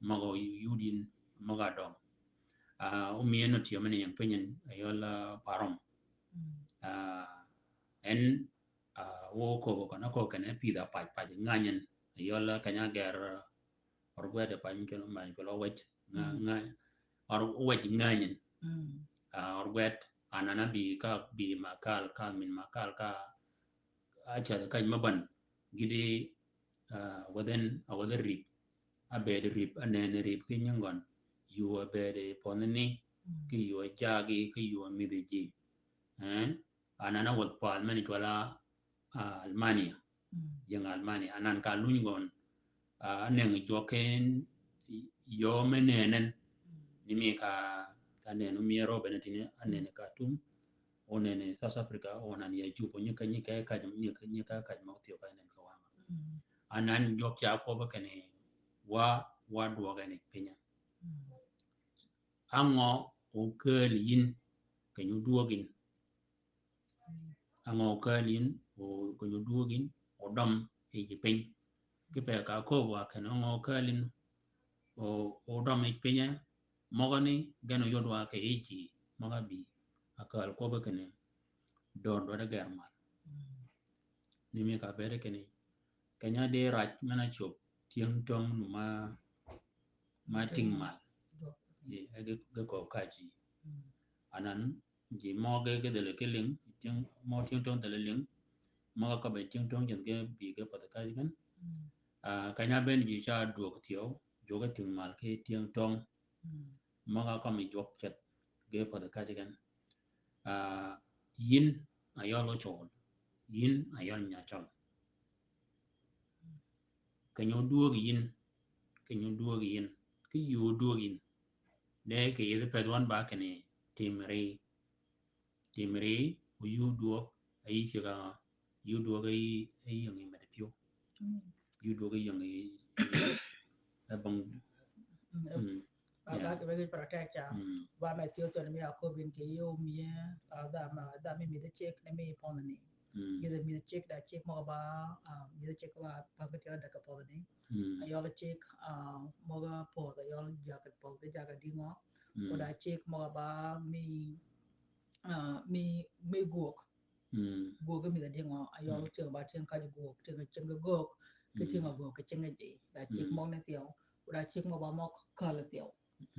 møg-a oyud yin, møg-a døm. Ah, omiye ni tyëmmi ni ying piny en, ayøl, ah, parom. Ah, en, ah, wø köbbi køn, aköbbi køn e pïdh apac pac nganyen, ayøl, ah, keny-a gër, or gwed e pany kelo many kelo wec nga, nga, or wec nganyen. Ah, or gwed anana bi ka bi makal ka min makal ka achadh kany maban. Gidi, ah, within, ah, within rip. Abed rip, anen rip ki nyingon. Yu abed pon ni, ki yu ajagi, ki yu amidhi ji. Eh? Anana wødh pal meni chwala, ah, Almania. Jeng Almania. Anan ka luny gøn, ah, aneng jwøk en yo me nenen. Ni mi ka, ka nenu mi ero bene tini anene ka tum. O nene South Africa, o nan ya jupo nyika, nyika kaj, nyika, nyika kaj ma othiyo ka nen ka wanga. Anan jwøk cha ko ba kene wa, wa dwøge ni pinya. Angø okääl yin, kenyo dwøgin. Angø okääl yin, o, kenyo dwøgin, odøm yi piny. Kipe ka köbbi wa kene angø okääl yin, o, odøm yi pinye, møgani gen oyud wa ke yi ji, møg-a bi, akääl kwøbbi kene, døn dwaddi ger mal. Ni mi ka bede kene, keny-a di rac men-a cub, tyëng töng nu ma, ma ting mal. Ye, e ge, ge köbbi ka ji. Anan, ji mø ge, ge dhele ki ling, tyëng, mø tyëng töng dhele ling, mø ka be tyëng töng jeth ge bi ge path ka ji ken. Ah, keny-a ben ji cha dwøg thyew, jwøk e ting mal ki tyëng töng. Mø ka kømmi jwøk ceth ge path ka ji ken. Ah, yin ayøl ocol, yin ayøl nyacøl. Kenyo dwøg yin, kenyo dwøg yin, ki yu dwøg yin. De ki yidhi pedh wan ba kene tim ri. Tim ri, o yu dwøg, ayi chika, yu dwøg ayi, ayi yingi mede pyu. Yu dwøg ayi yingi, abang, mm. Yeah. Ba ki begi protect ya. Mm. Ba me thyew thon mi a kobin ke yo mi, ah, dha ma, dha mi midhi cik ne mi pon ni. Mm. Gidhi midhi cik da cik møg ba, ah, midhi cik ba pang ke thyew da ka pon ni. Mm. Ayøl cik, ah, møg pon, ayøl jaka pon, jaka dïngø. Mm. Ko da cik møg ba mi, ah, mi, mi gwøg. Mm. Gwøg mi da dïngø, ayøl tyeng ba tyeng kaj gwøg, tyeng, tyeng gwøg, ki tyeng gwøg, ki tyeng ji. Da cik møg ni thyew, da cik møg ba møg kal thyew.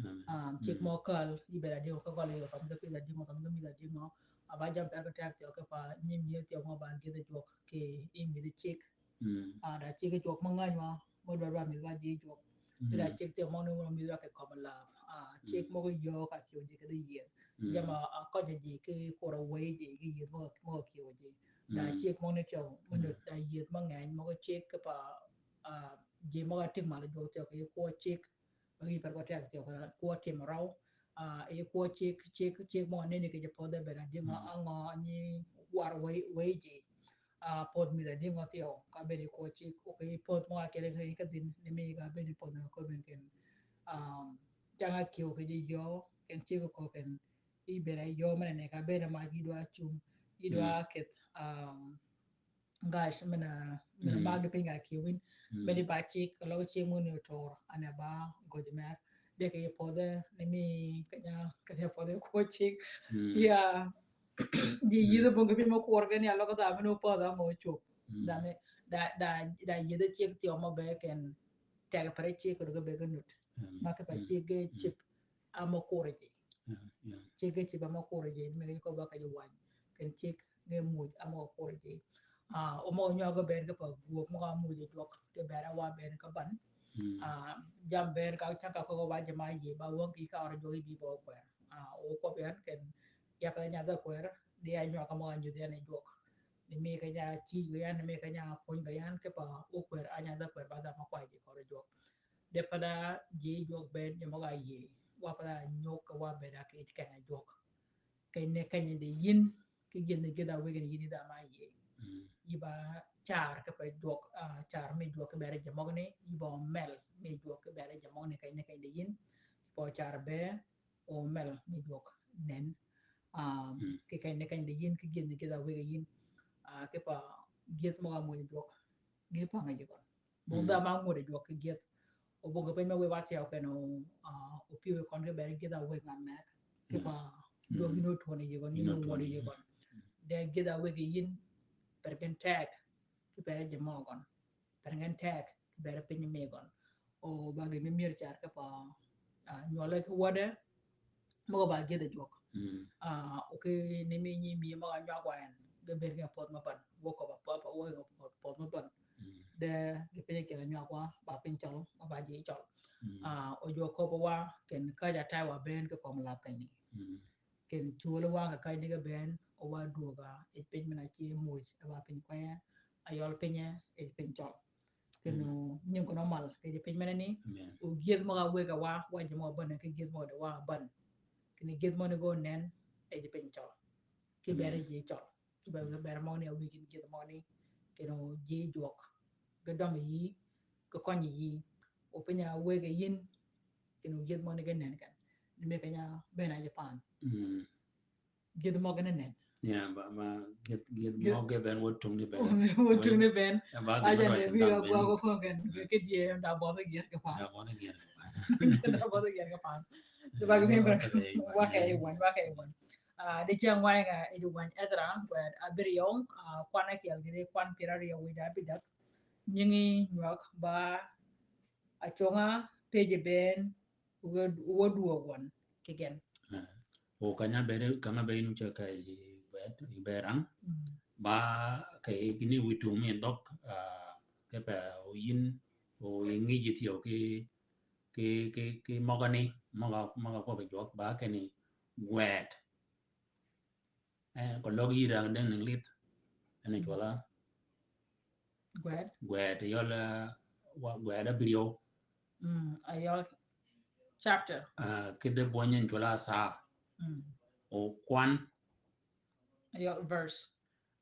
Mm. Ah, cik møg kal, i beda dïngø, ka gøl i thom, ka pï da dïngø, thom, ka mi da dïngø. Aba jam per ka tek thyew, ka pa, nyi mi thyew møg ba gidhi jwøk, ki i mi di cik. Mm. Ah, da cik jwøk møg ngany wa, møg dwadwa mi wa ji jwøk. Mm. Da cik thyew møg ni møg mi wa ki common love. Ah, cik møg yø ka kiw ji ki di yieth. Mm. Jama, ah, konye ji ki kura wei ji ki yieth møg, møg kiw ji. Da cik møg ni thyew, møg ni da yieth møg ngany møg cik ki pa, ah, ji møg a ting mal jwøk thyew ki kura cik. Møg yi per ko tek thyew ka kura tim raw. Ah, i kura cik, cik, cik møg a neni ki ji podhe beda dïngø, angø nyi war wei, wei ji. Ah, pod midha dïngø thyew, ka bedi kura cik, okay, pod møg a kere ka dhin, ni mi ka bedi pod na ko ben ken. Um, janga kiw ki ji yø, ken cik ko ken, i beda yø mene ne ka bedi ma ji dwa cung, i dwa keth, um, gosh, mena, mena magi pinga kiwin. Medi ba cik, log cik muni otor, ane ba goj mer. Deke ye podhe, ni mi kenya, kenya podhe kura cik. Yeah. Ji yidhe bunge piny mokwor gani, aloko dha mene opodho ama ochup. Dha me, da, da, da yidhe cik thyew ma be ken, tege pare cik, kod ge be ge nut. Ma ke pa cik ge cip, ama okwor ji. Cik ge cip ama okwor ji, me ge ko ba ka ji wany. Ken cik ge muj ama okwor ji. Ah, omo nyøg ge ber ge pa gwøg, møg a muj jwøk, ge ber a wa ber ka ban. Ah, jam ber ka chang ka ko wa jama yi, ba wang ki ka or jwøk bi bo kwer. Ah, o ko byan ken, ya pa nya da kwer, di a nyøg ka møg a nyudhi yan jwøk. Ni mi ka nya chi go yan, ni mi ka nya pon go yan, ke pa o kwer, a nya da kwer, ba da ma kwa ji kor jwøk. De pa da ji jwøk ber, ni møg a yi, wa pa da nyøg ka wa ber a ki kenya jwøk. Keny ne keny de yin, ki gin ne gin a wegen yin i da ma yi. Yi ba char ke pa jwøk, ah, char mi jwøk ke ber ji møg ni, yi ba mel mi jwøk ke ber ji møg ni keny ne keny de yin, po char be, o mel mi jwøk nen. Ah, ki keny ne keny de yin, ki gin ne gin a wegen yin, ah, ke pa gith møg a moj jwøk, gi pang ji kon. Bung dha ma ngode jwøk ki gith. O bung ke piny me we wa thyew ken o, ah, o piyo kon ke ber gith a we ngan mek. Ki pa jwøk ino twoni ji kon, ino ngode ji kon. De gith a we ki yin, per gen tek, ki per ji møg kon. Per gen tek, ki ber piny mi kon. O ba gi mi mir char ke pa, ah, nywøle ki wode, møg a ba gidhe jwøk. Ah, okay, ni mi nyi mi møg a nywag wa en, ge ber nge poth ma ban, wø ko ba poth, wø ko poth, poth ma ban. De, gi piny kele nywag wa, ba piny cøl, ma ba ji cøl. Ah, o jwøk ko ba wa, ken ka ja tay wa ben ke kom lap kany ni. Ken chwol wa ka kany ni ge ben, o wa dwoga, e piny mena chi muj, e wa piny kwaya, a yøl piny, e piny cøl. Keno nying kono mal, kì ji piny mene ni. O gyëdh møg-a wëgg-a wa, wa ji møg-a bäni, kì gyëdh møg-a wa bän. Keno gyëdh møgani gø nen, e ji piny cøl. Kì bere ji cøl. Kì bere, bere møgani a wëgg yin gyëdh møgani. Keno ji jwøk. Ge dømi yi, ge kønyi yi. O piny-a wëgg-a yin, keno gyëdh møgani ge nen ken. Ni me keny-a bene a ji pan. Gyëdh møgø ne nen. Ya, ba, ba, gyëdh, gyëdh møgø ben wø tung ni ben. Wø tung ni ben. Ya, ba, aja ne bi ga gwa ko ken. Kì dyee, da bødh gyër kì pan. Da bødh gyër kì pan. Da bødh gyër kì pan. Ba gi mi ba. Wa kì wøn, wa kì wøn. Ah, di ceng wa nga, i di wøn Ezra, wed abiryo, ah, kwan akyel gi di kwan pyera aryo wi da bidek. Nyingi nywøg ba, acunga, peji ben, Wod, wod wøn kì gen. Eh. O kanya bere, kama be inu chaka i bet, i berang. Ba ke gini witu mi dok, ah, ke pe o yin, o ingi ji thyew ki, ki, ki, ki møgani, møg-a, møg-a kwøb jwøk, ba keni gwed. Eh, ko løg yïddi dang deng ni lith. En e cwøl a. Gwed. Gwed, yøl, eh, wa, gwed abiryo. Mm, a yøl chapter. Ah, kidhi bwøny en cwøl a saa. Mm. O kwan. A yøl verse.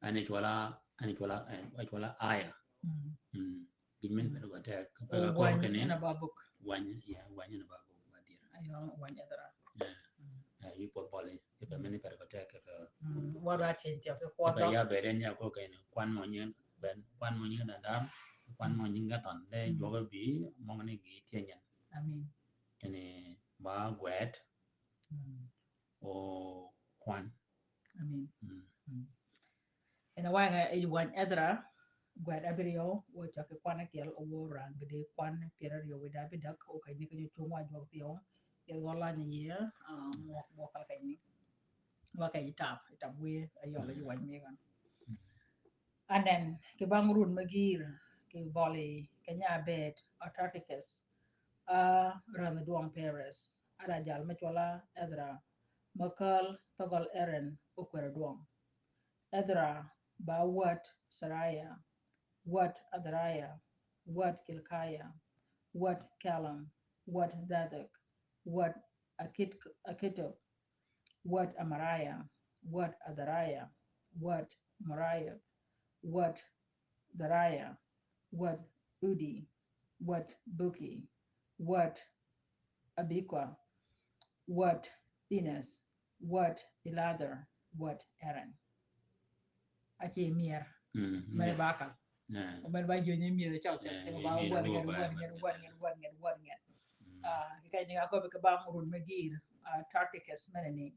En e cwøl a, en e cwøl a, eh, en e cwøl a aya. Mm. Mm. Gïn men bedo ga tek. Ka pega kor kene. Wany en a ba buk. Wany, ya, wany en a ba buk, ba dira. Yøng wany Ethra. Yeah. Mm. Yeah, yï pwødh bøli. Kipe mini per ko tek kipe. Mm. Wa ba tin tyo ki pwødh. Kipe ya bede nya ko keni. Kwan mo nyin ben. Kwan mo nyin da dam. Kwan mo nyin ga ton. De jwøk bi mo ni gi tye nyen. Amin. Keni ba gwet. Mm. O kwan. Amin. Mm. Mm. En a wang e wany Ethra, gwed abiriyo, wo cwag ki kwan akyel, wo rang gidi kwan pyeraryo wi da bidek, wo kany ni kany ocung wa jwøk thyew, yeth gø lany yie, ah, mwøk, mwøk kal kany ni. Wa kany itap, itap wi, ayøl yi wany mi gan. Anen, ki bang run me gir, ki bøli, kenya bet, Artaxerxes, a, ran dwøng Peres, a da jal me cwøl a Ethra, me kal thøgøl Eren, okwer dwøng. Ethra ba wäd Seraya, wäd Adharaya, wäd Hilkaya, wäd Callum, wäd Zadok, wäd Akit-, Akitub, wäd Amaraya, wäd Adharaya, wäd Meraioth, wäd Zeraya, wäd Udi, wäd Buki, wäd Abikwa, wäd Ines, wäd Eliazar, wäd Eren. Aci mier. Mm, men mier. Bakal. Yeah. Men ba jönyi mier cøl cøl. Yeah, ba mier wad nged, wad nged, wad nged, wad nged, wad nged. Mm. Ah, ki kany ni ka köbbi ki bang run me gïr, ah, Artaxerxes men ni.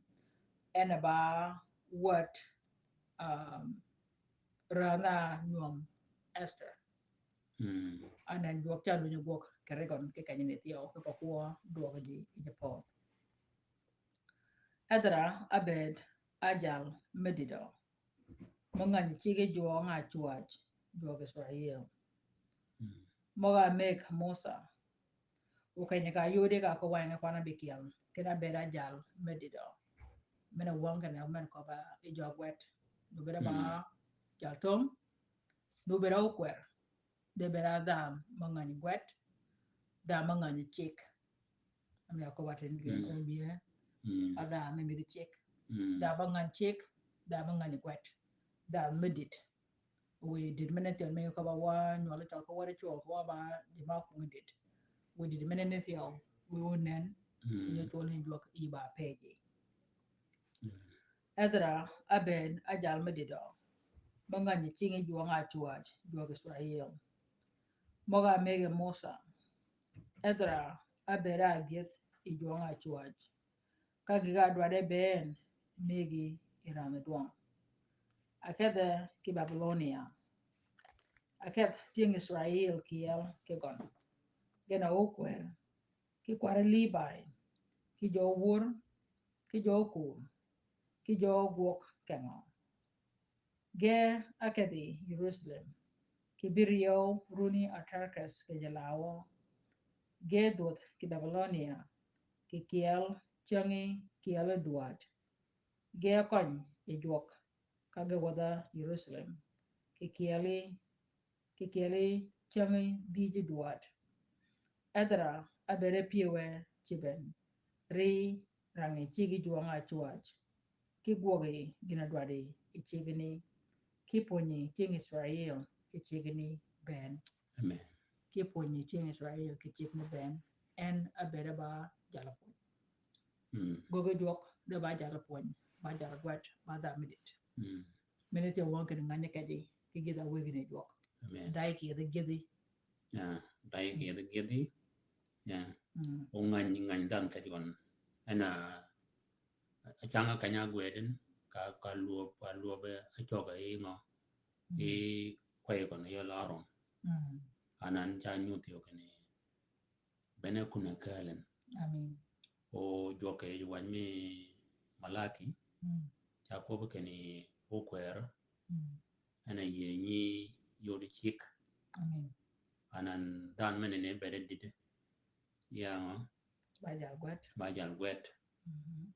En ba wäd, um, rana nywøm Esther. Mm. Anen jwøk ca lunyi gwøg kì rigøn ki keny ni thyew ki pa kwø dwøg ji yi ji pøødh. Ethra abed ajal me dïdø. Me ngänyi cigi jwøng acwäj, jwøk Israel. Mm. Møg-a mëggi Musa. Okeny ka yodi ka ko wang kwan a bikyel. Kena bed ajal me dïdø. Men a wang kene men ko ba i jwøk gwed. Nu bed a ba jal thöng. Nu bed a okwer. De bed a dha me ngänyi gwed. Dha me ngänyi cik. Ami a ko ba tin gin ko bie. Mm. A dha me midhi cik. Mm. Dha me ngänyi cik. Dha me ngänyi gwed. Dha me dit. Wi dit mene thyew me ko ba wa nywøl cøl ko wa ri cwøl ko wa ba ji ma kungi dit. Wi dit mene ni thyew, wi onen, mm, nyi cwøl ni jwøk yi ba peji. Mm. Ethra abed ajal me dïdø. Me ngänyi cingi jwøng acwäj, jwøk Israel. Møg-a mëggi Musa. Ethra abed agyëdh yi jwøng acwäj. Ka gïg-a dwaddi bënn mëggi yi randh dwøng. Akedhe ki Babilonia. Akedh tyëng Israel kyel ki gøn. Gen a okwer, ki kwari Libai, ki jø wur, ki jø kur, ki jø gwøg kengø. Ge akedhi Jerusalem, ki biryew runi Artaxerxes kì jelaw. Ge dhwödh kì Babilonia, kì kyel cängi kyel dwäd. Ge akøny yi jwøk, ka ge wädha Jerusalem, kì kyeli, kì kyeli cängi bïji dwäd. Ethra abere pyewe ciben, ri rangi cigi jwøng acwäj. Ki gwøgi gïn-a dwaddi yi cigini, ki pwönyi tyëng Israel kì cigini bënn. Amen. Ki pwönyi tyëng Israel kì cigini bënn, en abede ba jal pwöny. Mm. Gwøgi jwøk de ba jal pwöny, ba jal gwed, ba dha midit. Mm. Mene tye wøng kene ngänyi kejji, ki gïdhi awegi ni jwøk. Amen. Dayi kì yedhi gïdhi. Ya, dayi kì yedhi gïdhi. Ya. Mm. O ngänyi, ngänyi dhanhø kejji gøn. En a, acanga keny-a gwedin, ka, ka lwöb, ka lwöb, eh, acøg yi ngø. Mm. Yi kwey gøn yi Harun. Mm. Anan ca nyuth yo kene. Bene kun-a kääl en. Amin. O jwøk kì yij wany mi Malaki. Mm. Ca kwøb keni okwer. Mm. En a yie nyi yodi cik. Amin. Anan dhanhø mene ni bede dïdï. Ya ngø? Ba jal gwed. Ba jal gwed. Mhm.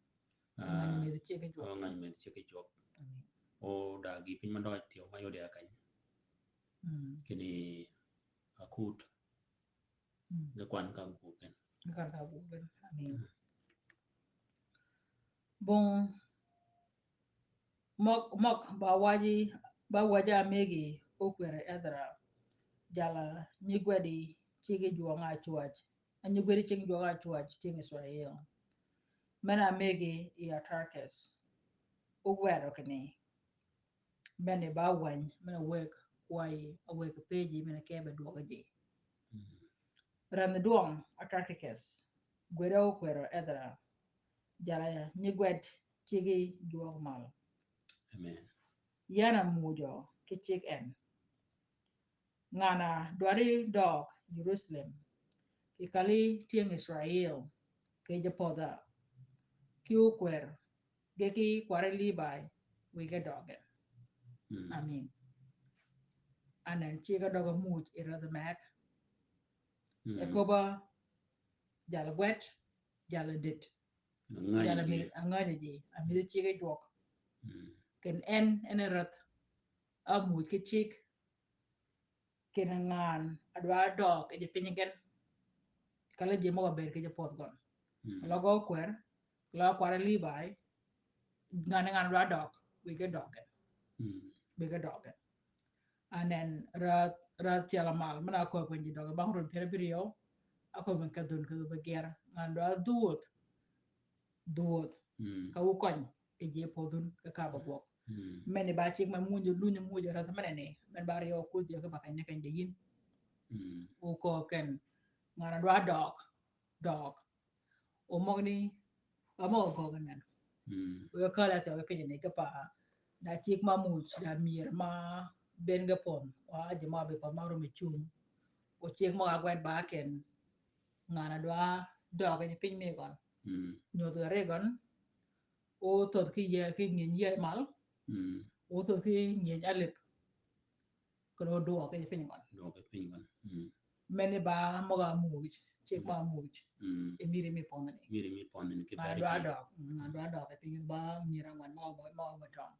Ah, ngänyi medhi cik yi jwøk. O ngänyi medhi cik yi jwøk. Amin. O da gi piny ma døj thyew ma yodi a kany. Mm. Keni akut. Mm. Ge kwan ka gwøg gen. Ge kwan ka gwøg gen. Amin. Mm. Bong møg, møg ba waji, ba waji amegi okwer Ethra. Jala nyi gwedi cigi jwøng acwäj. Anyi gwedi cing jwøk acwäj cing Israel. Men-a mëggi yi Atarkis. Ogwero kinni, men-a ba wäny, men-a wëgg kwayi, a wëgg pëjji, men-a ke be dwøggi ji. Mm. Rändh dwøng Atarkis, gwedi okwero Edra, jalà nyi gwed cigi jwøk mal. Amen. Yan a mujø ki cig en. Ngan-a dwaddi døøg Jerusalem, kì kali tyëng Israel, kì jopodha, kì okwer, ge kì kwari Libai, wïge døøg gen. Mm. Amin. Anen cigg-a døg-a muj yi rädhi meg. Mm. E köbb-a jalà gwed, jalà dit. Angänyi ji. Jalà mi-, angänyi ji, amïdhi cigg-a jwøk. Mm. Ken en, en e rädh, a muj ki cigg, kinni ngan a dwa døøg kì ji piny gen. Kali ji møg-a bëëd kì ji pödh gøn. Mm. Løg-a okwer, løg-a kwari Libai, ngan, ngan a dwa døøg, wïge døøg gen. Mm. Wïge døøg gen. Anen rädh, rädh tyel-a mal, men-a kööb keny ji døøg, bang run pyär abïryew, a kööb keny kedhun, kedhun be gyär. Ngan a dwa dhwödh, dhwödh. Mm. Ka wu køny yi ji pödhun, ka ka ba gwøg. Mm. Men-a ba cigg ma muj, lunyi muj rädhi men-a ni, men ba ryew kudh ji ki ba keny ni keny de yïn. Mm. Wu kööb ken, ngan a dwa døøg, døøg. O møgani, a møg-a gøggi ngan. Mm. Wu kali-a thyew ki piny ni ki pa, da cigg ma muj, da myër ma bënn ge pödh, wa ji møg-a bï pödh ma rum yi cung. O cigg møg-a gwed ba ken, ngan a dwa døøg kì ji piny mi gøn. Mm. Nyodh gari gøn, o thödh ki yie, ki ngyëny yie mal. Mm. O thödh ki ngyëny alip. Kene o dwøg kì ji piny gøn. Dwøg kì ji piny gøn. Mm. Men-a ba møg-a muj, cigg møg-a muj. Mm. E mïri mi pödhani. Mïri mi pødhani ki ngan a dwa døøg, mm, ngan a dwa døøg kì piny ba myër angwen møg-a, møg-a, møg-a tøng.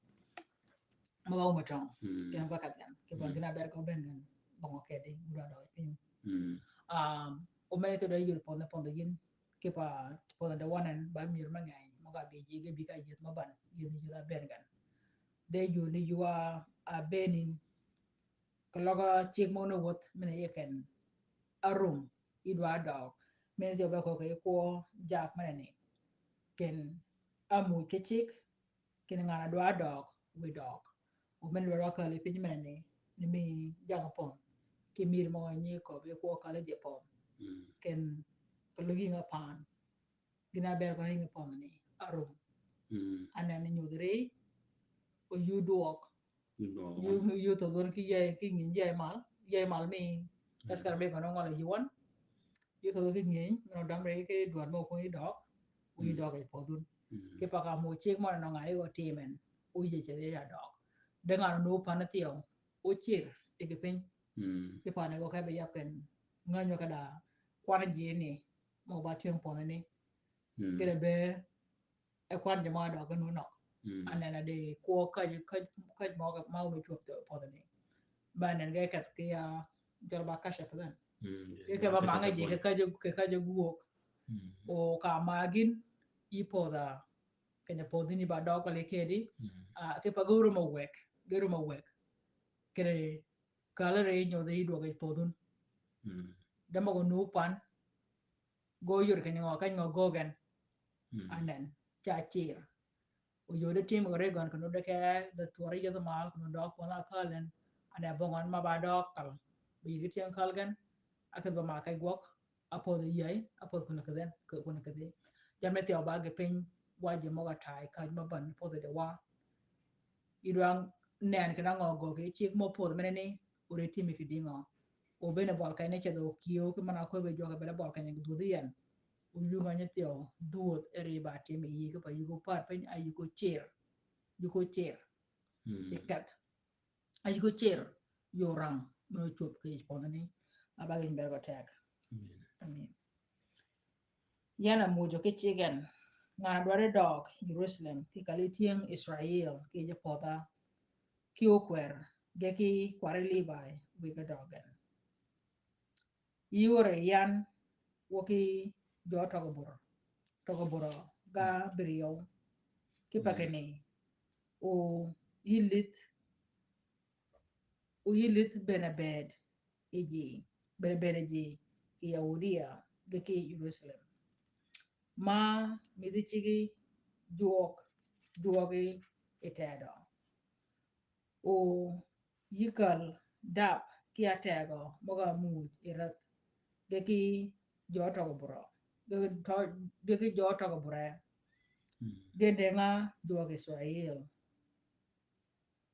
Møg-a ume tøng. Mm. Kene ba kadh gen. Ki ba gïn a ber ko bënn gen. Bong-a kedi, wu dwa døøg piny. Mm. Um, o men-a thyew da yïr pödhani, pödhani yïn. Ki pa pödhani de wanen, ba myër me ngeny. Møg-a bï ji ge bï ka yïëth ma ban. Yïëth, yïëth a bënn gen. De yuni ywa a bënn yïn. Keløg cigg mø ni wuth, men-a yi ken. A rum, yi dwa døøg. Men-a thyew be köög kì kwø jak men-a ni. Ken a muj ki cigg, kinni ngan a dwa døøg, wï døøg. O men-a dwa døøg kali piny men-a ni, ni mi jang pödh. Kì mïri møg-a nyi köbbi kwø kali ji pödh. Mm. Ken, keløg yïng-a pan. Gïn a ber gøn yïng-a pödhani, a rum. Mm. Anen nyodh ri, o yï dwøg. Yï dwøg. Yï, yï thödh wøn ki yïëy, ki ngyëny yïëy mal, yïëy mal mi, mm, askar mi gøn ongøl yï wøn. Yï thödh ki ngyëny, men odam ri ki dwar mø ko yï døøg, o yï døøg yi pödhun. Mm. Ki pa ka mø cigg mø ngan a yi gø timen, o yï ce yï a døøg. De ngan-a nu pan thyew, o cir, yi ki piny. Mm. Ki pan gø ke be yab ken, ngänyi ka da, kwan ji ni, mø ba tyëng pödhani. Mm. Kene be, e kwan ji mø-a døøg nu nøg. Mm. Anen a di kwø kaj, kaj, kaj mø-a, mø-a mi cwöb thyew pödhani. Ba nen ge kedh ki ya, jøl ba kashaf then. Mm, ge ke ba mange ji, kashaf ki kaj, ki kaj gwøg. Mm. O ka ma gïn, yi pödh-a, keny-a pödhani ba døøg kali kedi. Mm. Ah, ki pa ge rum a wek, ge rum a wek. Kene, kali ri nyodh yi dwøg yi pödhun. Mm. De møg-a nu pan, gø yod keny ngø, keny ngø gø gen. Mm. Anen, ca cir. O yode tim gø ri gøn keno de ke, de thwøri yeth mal, keno døøg pödh a kal en, anen bong en ma ba døøg kal. Be yïd ki tyëng kal gen, a kedh ba ma kej gwøg, a pödh yïëy, a pödh kun kedhi, kun kedhi. Jammì thyew ba ge piny, wa ji møg-a tay, kaj ma ban, pödh de wa. Yï dwa nen kena ngø gø ki cigg mø pödh men-a ni, o ri timi ki dïngø. O bene bøl keny ni cedh o kiew ki men-a köbbi jwøk bene bøl keny ni dhwödhi yen. O yï ngø nyi thyew, dhwödh e ri ba timi yï ki pa yï ko par piny a yï ko cir. Yï ko cir. Mm. Yï kedh. A yï ko cir. Yï orang. Men ocwöb ki pödhani. A ba gïn ber gø teg. Amen. Amen. Yan a mujø ki cigg en, ngan-a dwaddi døøg Jerusalem, kì kali tyëng Israel, kì ji pödh-a, kì okwer, ge kì kwari Libai, wïge døøg gen. Yï ore yan, wø kì jø tøg-a bur, tøg-a bur ga bïryew, kì pa kinni, o yï lidh, o yï lidh bene bëëd, yi ji, bene bëëd yi ji, kì Yahudia, ge ki Jerusalem. Ma midhi cigi jwøk, jwøgi i tedø. O yï käl dab ki ategø møg-a muuj i räth, ge ki jø tøgø burø, ge tø-, ge ki jø tøgø burø, ge dënga jwøk Israel.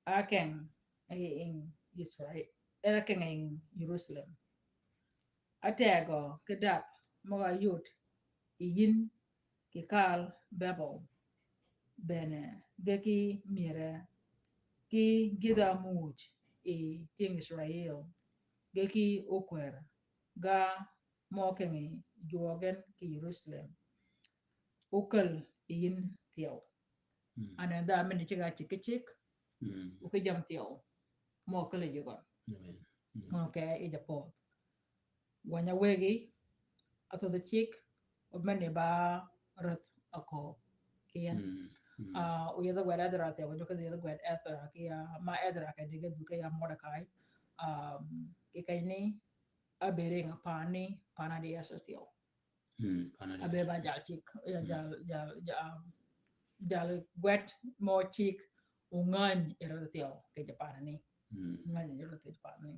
A keng e ying Israel, e a keng e ying Jerusalem. Ategø ki dab møg-a yod i yïn kì kal Babel, bene ge ki myere, ki gïdha muuj i tyëng Israel, ge ki ókwër, ga mø kengi jwøk gen kì Jerusalem, ókäl i yïn thyew. Mm. Anan dha mini cigg-a cigg ki cigg, mm, o ki jammì thyew mø ókäl yi gøn. Amen. Mm. Mø ke yi ja pödh. Wanya wegi, a thödhi cigg, o meni ba räth akööb ki yen. Mm. Mm. Ah, o yethi gwed Ezra thyew, o jwøk yethi gwed Ezra ki ya, ma Ezra ke dïge dhuk ki ya Mordekai. Um, ki keny ni, a beri nga pani, pana di Ezra thyew. Mm, pana di Ezra. A be ba jal cigg, ya, mm, jal, jal, jal, jal gwed mø cigg, o ngäny yi räth thyew, ki ja pani. Mm. Ngäny yi räth thyew ki ja pani.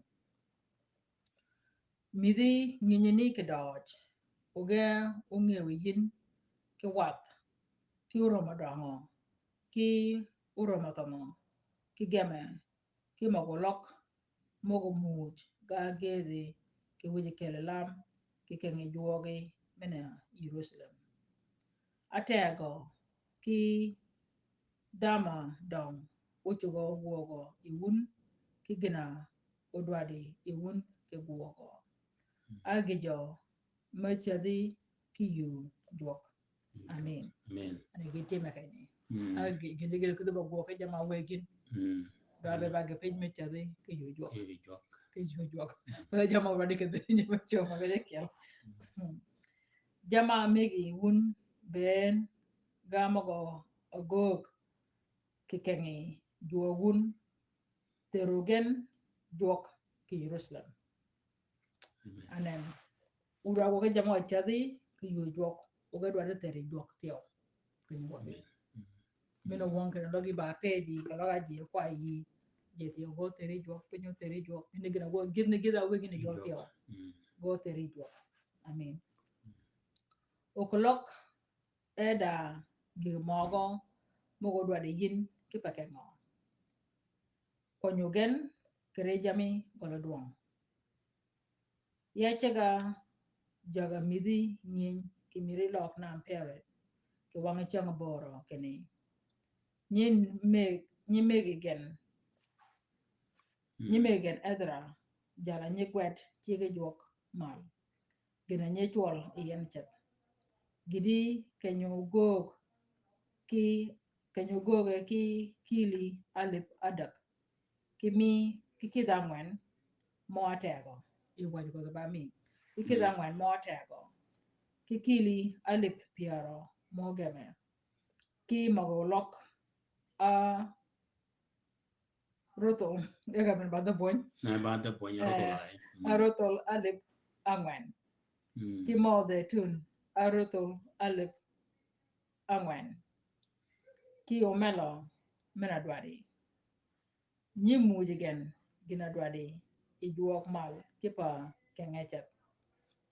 Midhi nginyini kì døøj, o ge óngëw yi yïn, ki wath, ki órom adøngø, ki órom athømø, ki gemme, ki møg-a oløg, møg-a muuj, ga gëdhi, kì wïj keli lam, kì kengi jwøgi, men-a Jerusalem. Ategø, ki dhamø døng, ócugø gwøgø yi wun, ki gïn-a ódwaddi yi wun ki gwøgø. Mm. A gïjø me cädhi ki yuu jwøk. Mm. Amen. Amen. Ani gïn timme kenyi. Mm. A gïn, gïn, gïn kidhi ba gwøg ki jamm-a wëggi. Mm. Dwa be ba ge pej me cädhi ki yuu jwøk. Ki yuu jwøk. Ki yuu jwøk. Mm. Ba jamm-a wadi kidhi, jamm-a coma ge kyel. Mm. Mm. Jamm-a megi wun bënn ga møg-a göög kì kengi jwøk wun, thero gen jwøk kì Jerusalem. Amen. Anen. Wun a gwøg ki jamm-a cädhi ki yuu jwøk, o ge dwaddi theri jwøk thyew. Keny wødhi. Amen. Mm. Meno wøng kenni løg yi ba pëjji, ka løg a ji kwa yi. Ji thyew gø theri jwøk, piny o theri jwøk. Ni gïn-a gwøg, gïn ni gïdha wëggi ni jwøk thyew. Mm. Gø theri jwøk. Amen. Mm. O keløg e da gïg møgø møg-a ódwaddi yïn ki pa kengø. Kwønyu gen kì ri jammì gøl-a dwøng. Ya ceg-a jagg-a midhi ngïny kì mïri løg nam Perit, kì wang cäng börø kinni, nyi meg-, nyi megi gen, mm, nyi megi gen Ezra, jal-a nyi gwed ciggi jwøk mal. Gïn-a nyi cwøl yi en ceth. Gïti keny-a göög ki, keny-a gööge ki kili alïp ádäg. Ki mi, ki kidhi ángwen mø átegø. Yi waj ko ki ba mi. Ki kidhi, mm, ángwen mø átegø. Ki kili alïp pyärø mø gemme. Ki møg-a oløg, a, Ruthul, e ka men ba dhø pwöny. Na ba dhø pwöny, eh, Ruthul ai. Mm. A ruthul alip angwen. Mm. Ki mø zeitun, a ruthul alip angwen. Ki omelo men-a dwaddi. Nyi muuj gen gïn-a dwaddi yi jwøk mal ki pa kengeceth.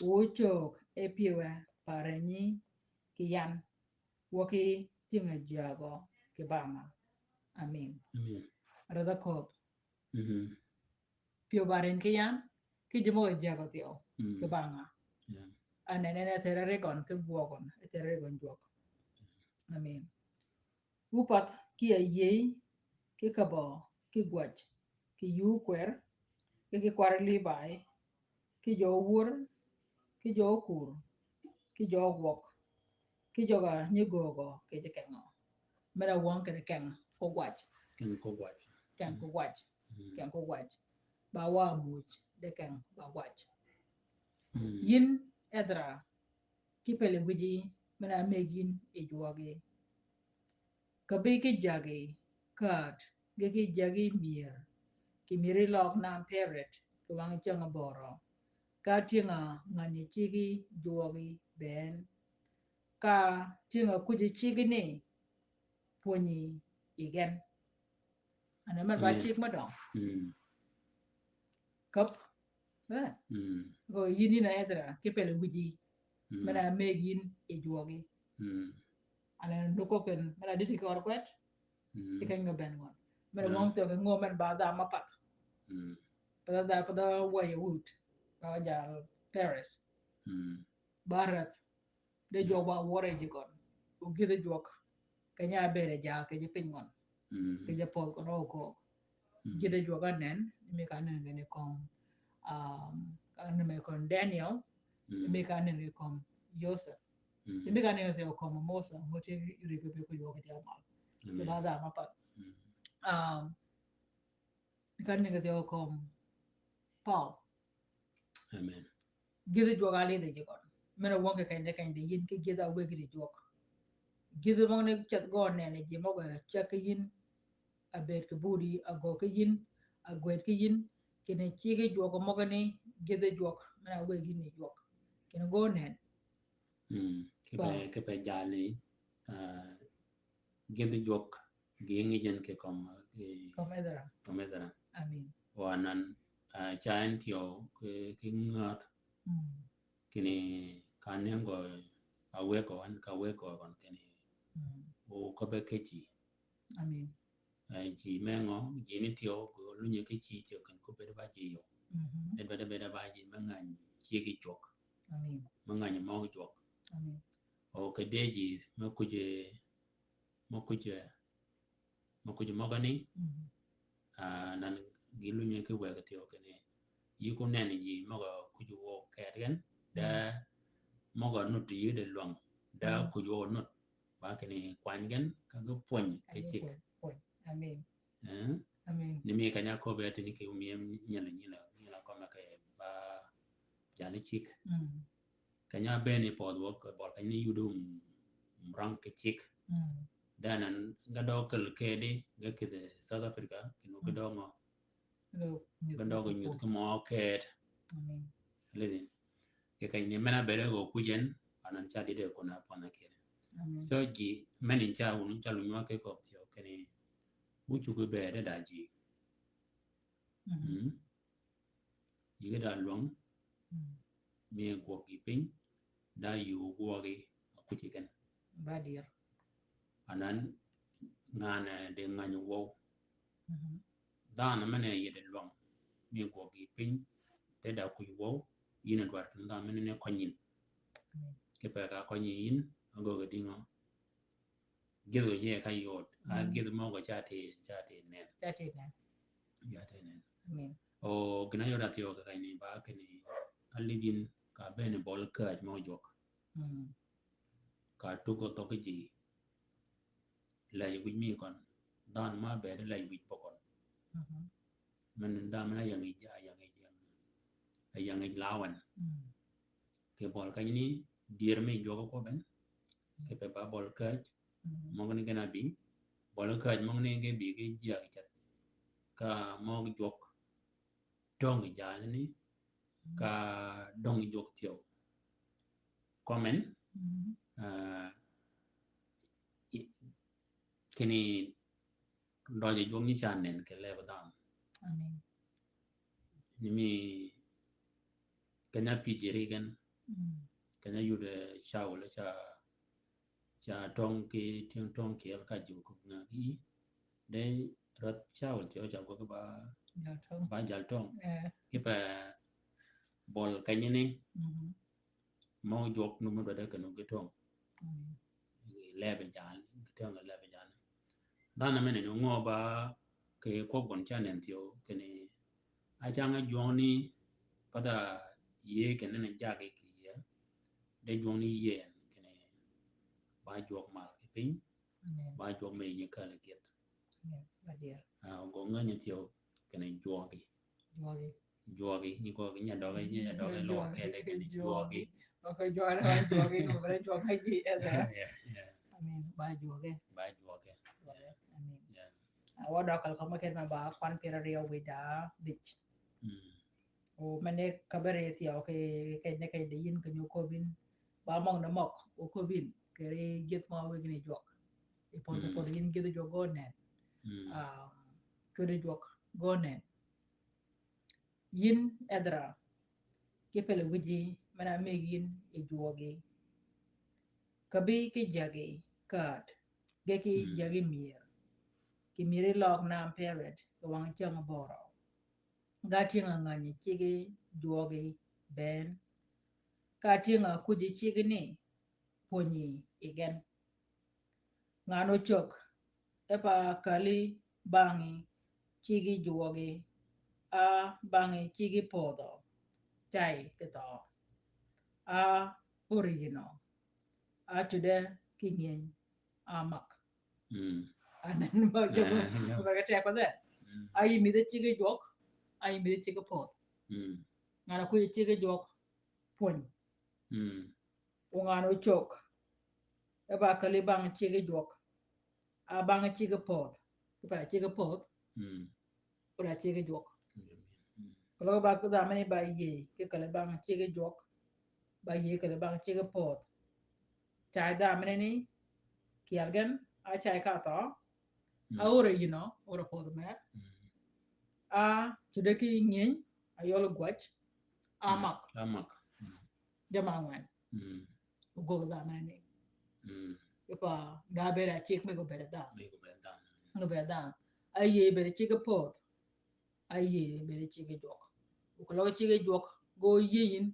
Wu cög e pyëwe pa ränyi ki yan. Wøki tyëng-a jägø kì bangø. Amin. Amin. Rädha kööb. Mhm. Pyëw ba rin ki yan, ki ji møg-a jägø thyew, mm, kì bangø. Yeah. Anen en e theri ri gøn, ki gwøg gøn, e theri ri gøn jwøk. Amin. Wu path ki ayïëy, ki kebø, ki gwäj, kì yuu kwer, ki, ki kwar Libai, ki jø wur, ki jø kur, ki jø gwøg, ki jøg-a nyi göögø kì ji kengø. Men-a wøng kinni keng ko gwaj. Keng ko gwaj. Keng ko gwaj. Mm. Keng ko gwaj. Ba wa muuj, de keng ba gwaj. Mm. Yïn Edra, ki peli wïji men-a mëggi yïn yi jwøgi. Ka bï ki jaggi, käd, ge ki jaggi myër, kì myëri løg nam Perit, kì wang cäng börø. Ka tyëng-a ngänyi ciggi jwøgi bënn. Ka tyëng-a kuji ciggi ni pwönyi yi gen. Ane men ba cigg me døng. Köp. Eh. Ko yin yin a Ezra, ki pel wiji. Men-a mëggi yin yi jwøgi. Ane nuko ken, men-a diti ki ørkwet. Ti keny-a bënn gøn. Men-a wøng thyew ki ngø men ba dha mapath. Ba dha, ba dha wøye wut. Ba jal Paris. Ba räth. De jwøk ba wøre ji gøn. O gidhi jwøk. Keny-a bëëde jal kì ji piny gøn. Kì ji pödh gøn o köög. Gidhi jwøk anen, mi ka nen gini kömi, um, ka nen gini kömi Daniel, mi ka nen gini kömi Joseph. Mi ka nen gini kömi Musa, ngø ti ri ki bi ku jwøk ki jamal. Ki ba dha mapath. Um, mi ka nen gini kömi Paul. Amen. Gidhi jwøk a lidhi ji gøn. Men-a wøng ki keny de keny de yin ki gidhi a wëggi di jwøk. Gidhi møgani ceth gø nene ji møg-a ceg ki yin, a bëëd ki budi, a gø ki yin, a gwëd ki yin, kinni ciggi jwøk møgani gidhi jwøk, men-a wëggi ni jwøk. Kinni gø nen. Mm. Kipe, kipe jal ni, ah, gidhi jwøk, gï ngïjjøn kì kömi, kì kömi Ezra. Kömi Ezra. Amen. Wa nan, ah, ca en thyew kì, kì ngäth. Mm. Kinni ka nengo a wëggø, an ka wëggø gøn kinni. Mm. O köbbe kì ji. Amen. Eh, ji me ngø, ji ni thyew, gø lunyi kì ji thyew kinni ko bede ba ji yø. Mhm. Bede, bede, bede ba ji me ngänyi ciggi jwøk. Amen. Me ngänyi møg jwøk. Amen. O kì de ji me kuje, me kuje, me kuje møgani. Mhm. Ah, nan gï lunyi kì wëggi thyew kinni. Yï ku nen ji møg-a kuj wø kër gen. Da møg-a nut yï de lwäng. Da kuj wø nut. Ba kinni kwany gen, ka gï pwöny kì cigg. Pwöny. Amen. Eh? Amen. Ni mi keny-a köbbi a tïni kì omiye nyel, nyel, nyel a kömi kì ba jal cigg. Mm. Keny-a bënn yi pödh wøg, bøl keny-a ni yudi mrang kì cigg. Mm. Da nan ga dø kel kedi, ga kidhi South Africa, kinni ki dø ngø. Ga dø ga nyudh ki mø kedi. Amen. Listen. Kì keny ni men-a bëëde gø kuj en, anan ca dïde kun-a pwønn-a kidi. Amen. So ji, men in ca wun, ca lunywø kì köbbi thyew, kinni, wu cuggi bëëde da ji. Mhm. Mm. Yï ge da lwäng, mm, mi gwøg yi piny, da yï gwøgi a kuj yi gen. Ba dyër. Anan ngan, eh, de ngänyi wøw. Mhm. Dhanhø men-a yï de lwäng, mi gwøg yi piny, de da kuj wøw, yïn a dwar kinni dhanhø men-a ni køny yïn. Amen. Kipe ka køny yïn, a gøggi dïngø. Gidh gø yie ka yod. A, mm, gidh møgø ca ti, ca ti nen. Ca ti nen. Ca ti nen. Amen. O, gïn-a yod a thyew kì keny ni ba kinni, a lidh yïn ka bënn bøl käj mø jwøk. Mm. Ka tugø thøggi ji. Lej wïj mi køn. Dhanhø ma bëëd lej wïj bø køn. Mhm. Men dhanhø men-a ying yij, a ying yij, a ying yij lawen. Mm. Kì bøl keny ni dyër mi jwøk kwøb en. Kipe ba bøl käj. Mm. Møgani gen a bï. Bøl käj møgani ge bï ki ji a kì ceth. Ka møg jwøk. Døng yi jal ni. Mm. Ka døng yi jwøk thyew. Kømmen. Mm. Ah, i-, kinni døje jwøk ni ca nen kì leb dhanhø. Amen. Ni mi keny-a pïjji ri gen. Mm. Keny-a yud, eh, Cawul ca, ca tøng ki tyëng tøng kyel ka jwøk ngagi. De räth Cawul thyew ca gwøg ba jal tøng. Ba jal tøng. Eh. Kipe bøl keny ni. Mhm. Mø jwøk nu mø dwadde kenni gï tøng. Mm. Leb jal, gï tøng leb jal. Dhanhø men-a ni ngø ba kì kwøb gøn ca nen thyew, kinni a cang-a jwøng ni path-a yïe kinni ni jaggi kì yïe. De jwøng ni yïe en, kinni ba jwøk mal kì piny, amen, ba jwøk me yïe kal gyëdh. Amen. Ba dyër. Ah, gø ngänyi thyew kinni jwøgi. Jwøgi. Jwøgi, nyi ko nyi døge, nyi døge lo kede kinni jwøgi. Jwøgi. Ok, jwøgi, jwøgi, ko bere jwøgi, yes, sir. Yeah, yeah. Amen. Ba jwøgi. Ba jwøgi. Jwøgi. Amen. Yeah. Ah, wa dø kal kømmi kede me ba kwan pyär aryøw wïj da bïj. Mm. O mene ka bere thyew ke, ke ne ke de yin ke nyo kobin. Ba møg ne møg, o kobin. Kere gyeth ma wegi ni jwøk. I pon, mm, pon yin gyeth jwøk go nen. Mm. Um, kere jwøk go nen. Yin Edra, ki pele wiji, mena megi yin i jwøgi. Ka bi ki jagi kat, ge ki, mm, jagi mier. Ki mier i løg nam Peret, ki wang ceng boro. Ga tyëng-a ngänyi cigi jwøgi bënn. Ka tyëng-a kuji cigi ni pwönyi yi gen. Ngan-a ócög, e pa källi bangí cigi jwøgi, a bangí cigi pödhø, cay ki thøø. A origino, a tudde ki ngyëny, a mak. Mm. Anan ba, eh, jøgo, jøgo. Ba ka teko de. Mm. A yï mïdhe cigi jwøk, a yï mïdhe cigi pödh. Mm. Ngan-a kuji cigi jwøk, pwöny. Mm. O ngan-a ócög, e ba källi bang cigi jwøk, a bang cigi pödh. Ki pa cigi pödh. Mm. Ko da cigi jwøk. Mm. Ko løg ba kudha meni ba yïëy, ki källi bang cigi jwøk, ba yïëy källi bang cigi pödh. Cay dha meni ni, kyel gen, a cay ka thøø, mm, a ore yïnø, ore pödh mer. Mm. A tudde ki ngyëny, a yøl gwäj, a, mm, mak. A mak. Mm. Jammì ángwen. Mm. Ogwøg dhanhø ni. Mm. Ki pa da bëëd a cik mi gø bëëd dhanhø. Mi gø bëëd dhanhø. Gø bëëd dhanhø. A yïëy bëëd cigi pödh. A yïëy bëëd cigi jwøk. Okeløg cigi jwøk gø yïëy yïn.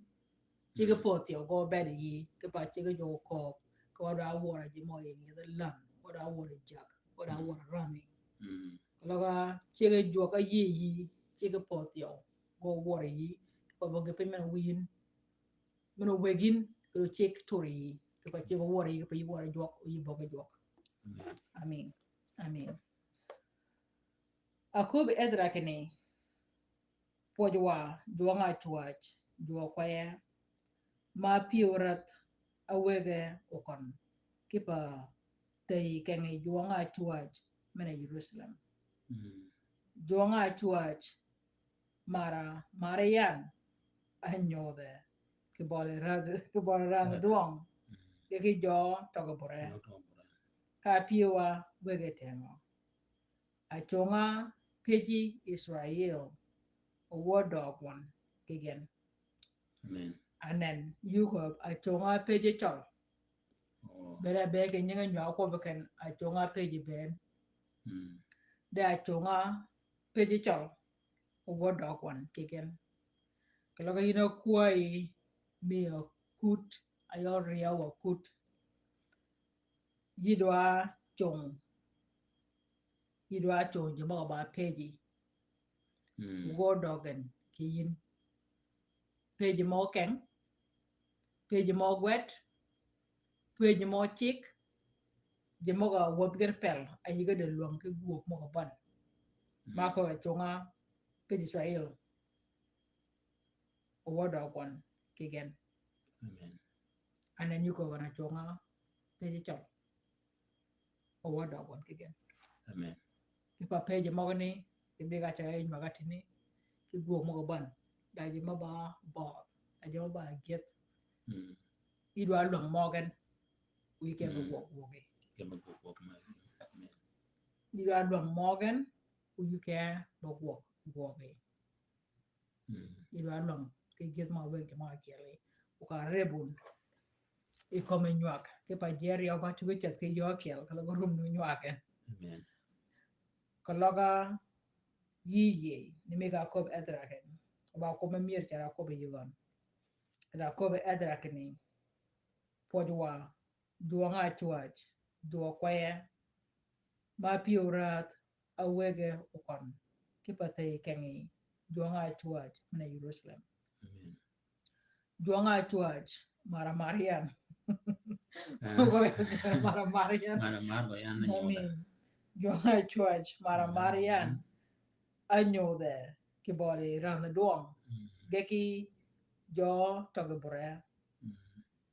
Cigi, mm, pödh thyew gø bëëd yïëy. Ki pa cigi jwøk kööb. Ki wa dwa wør ji mø yi ngyidh lan. Wa dwa wør jak. Wa dwa, mm, wør rami. Mm. Okeløg cigi jwøk a yïëy yïëy. Cigi pödh thyew gø wør yïëy. Ki pa bøggi piny men wïn. Meno wëggi yïn, kì dø ceg turi yï, kì pa ceg wøri yï, kì pa yï wøri jwøk, yï bøggi jwøk. Amen. Amen. Amen. Aköbbi Edra kinni, pwøj wa, jwøng-a cwäj, jwøk kweye, ma pyëw räth áwege okøn, kì pa thëy kengi jwøng-a cwäj, men-a Jerusalem. Mm. Jwøng-a cwäj, Mara, Mara yan, ányodhe, kì bøli rädh, kì bøli rädh dwøng, kì, kì jø tøggi bure. Jø tøggi bure. Ka pyëwa wëggi tengø. Acunga pëjji Israel, owø døøg wøn kì gen. Amen. Anen, yukøb acunga pëjji cøl. Oh. Bene be kì nyingi nywag kwøbbi ken acunga pëjji bënn. Mm. De acunga pëjji cøl, owø døøg wøn kì gen. Keløg yïn ákwäyi mi akut, ayøl ryew akut. Yï dwa cung, yï dwa cung ji møg-a ba pëjji. Mm. Owø døøg gen kì yïn. Pëjji mø keng, pëjji mø gwed, pëjji mø cik, ji møg-a wädhi gen pel, a yï ge de lwäng ki gwög møg-a bän. Mm. Ma kø-a cunga pëjji Israel. Owø døøg wøn kì gen. Amen. Anen yï kööb an acunga pëjji cøl. Owø døøg wøn kì gen. Amen. Kì pa pëjji møgani, kì bï ka ceg nywag-a tïni, kì gwög møg-a bän, da ji mø ba bøødh, da ji mø ba gyëdh. Mm. Yï dwa lwäng møgen, yï ke bø, mm, gwøg gwøgi. Ke bø gwøg gwøg ma. Amen. Yï dwa lwäng møgen, yï ke bø gwøg gwøgi. Mm. Yï dwa lwäng ki gyëdh mø wëggi mø ákyel yi. O ka reb wun. I kömi nywag. Kì pa ji áryew ba cuggi ceth ki yöö ákyel, keløg rum nu nywag en. Amen. Keløg yï yïëy, ni mi ka köbbi Edra kinni. O ba kwøb me myër ca da kwøbbi yï gøn. Ca da köbbi Edra kinni. Pwøj wa, jwøng-a cwäj, jwøk kweye. Ma pyëw rädh, áwege okøn, kì pa thëy kengi, jwøng-a cwäj, men-a Jerusalem. Amen. Jwøng-a cwäj, mara mar yan. Ah. Mara mar yan. Mara mar gø yan. Amen. Jwøng-a cwäj, mara mar yan. Ányodhe, kì bøli rädh dwøng. Mm. Ge kì jø tøggi bure. Mm.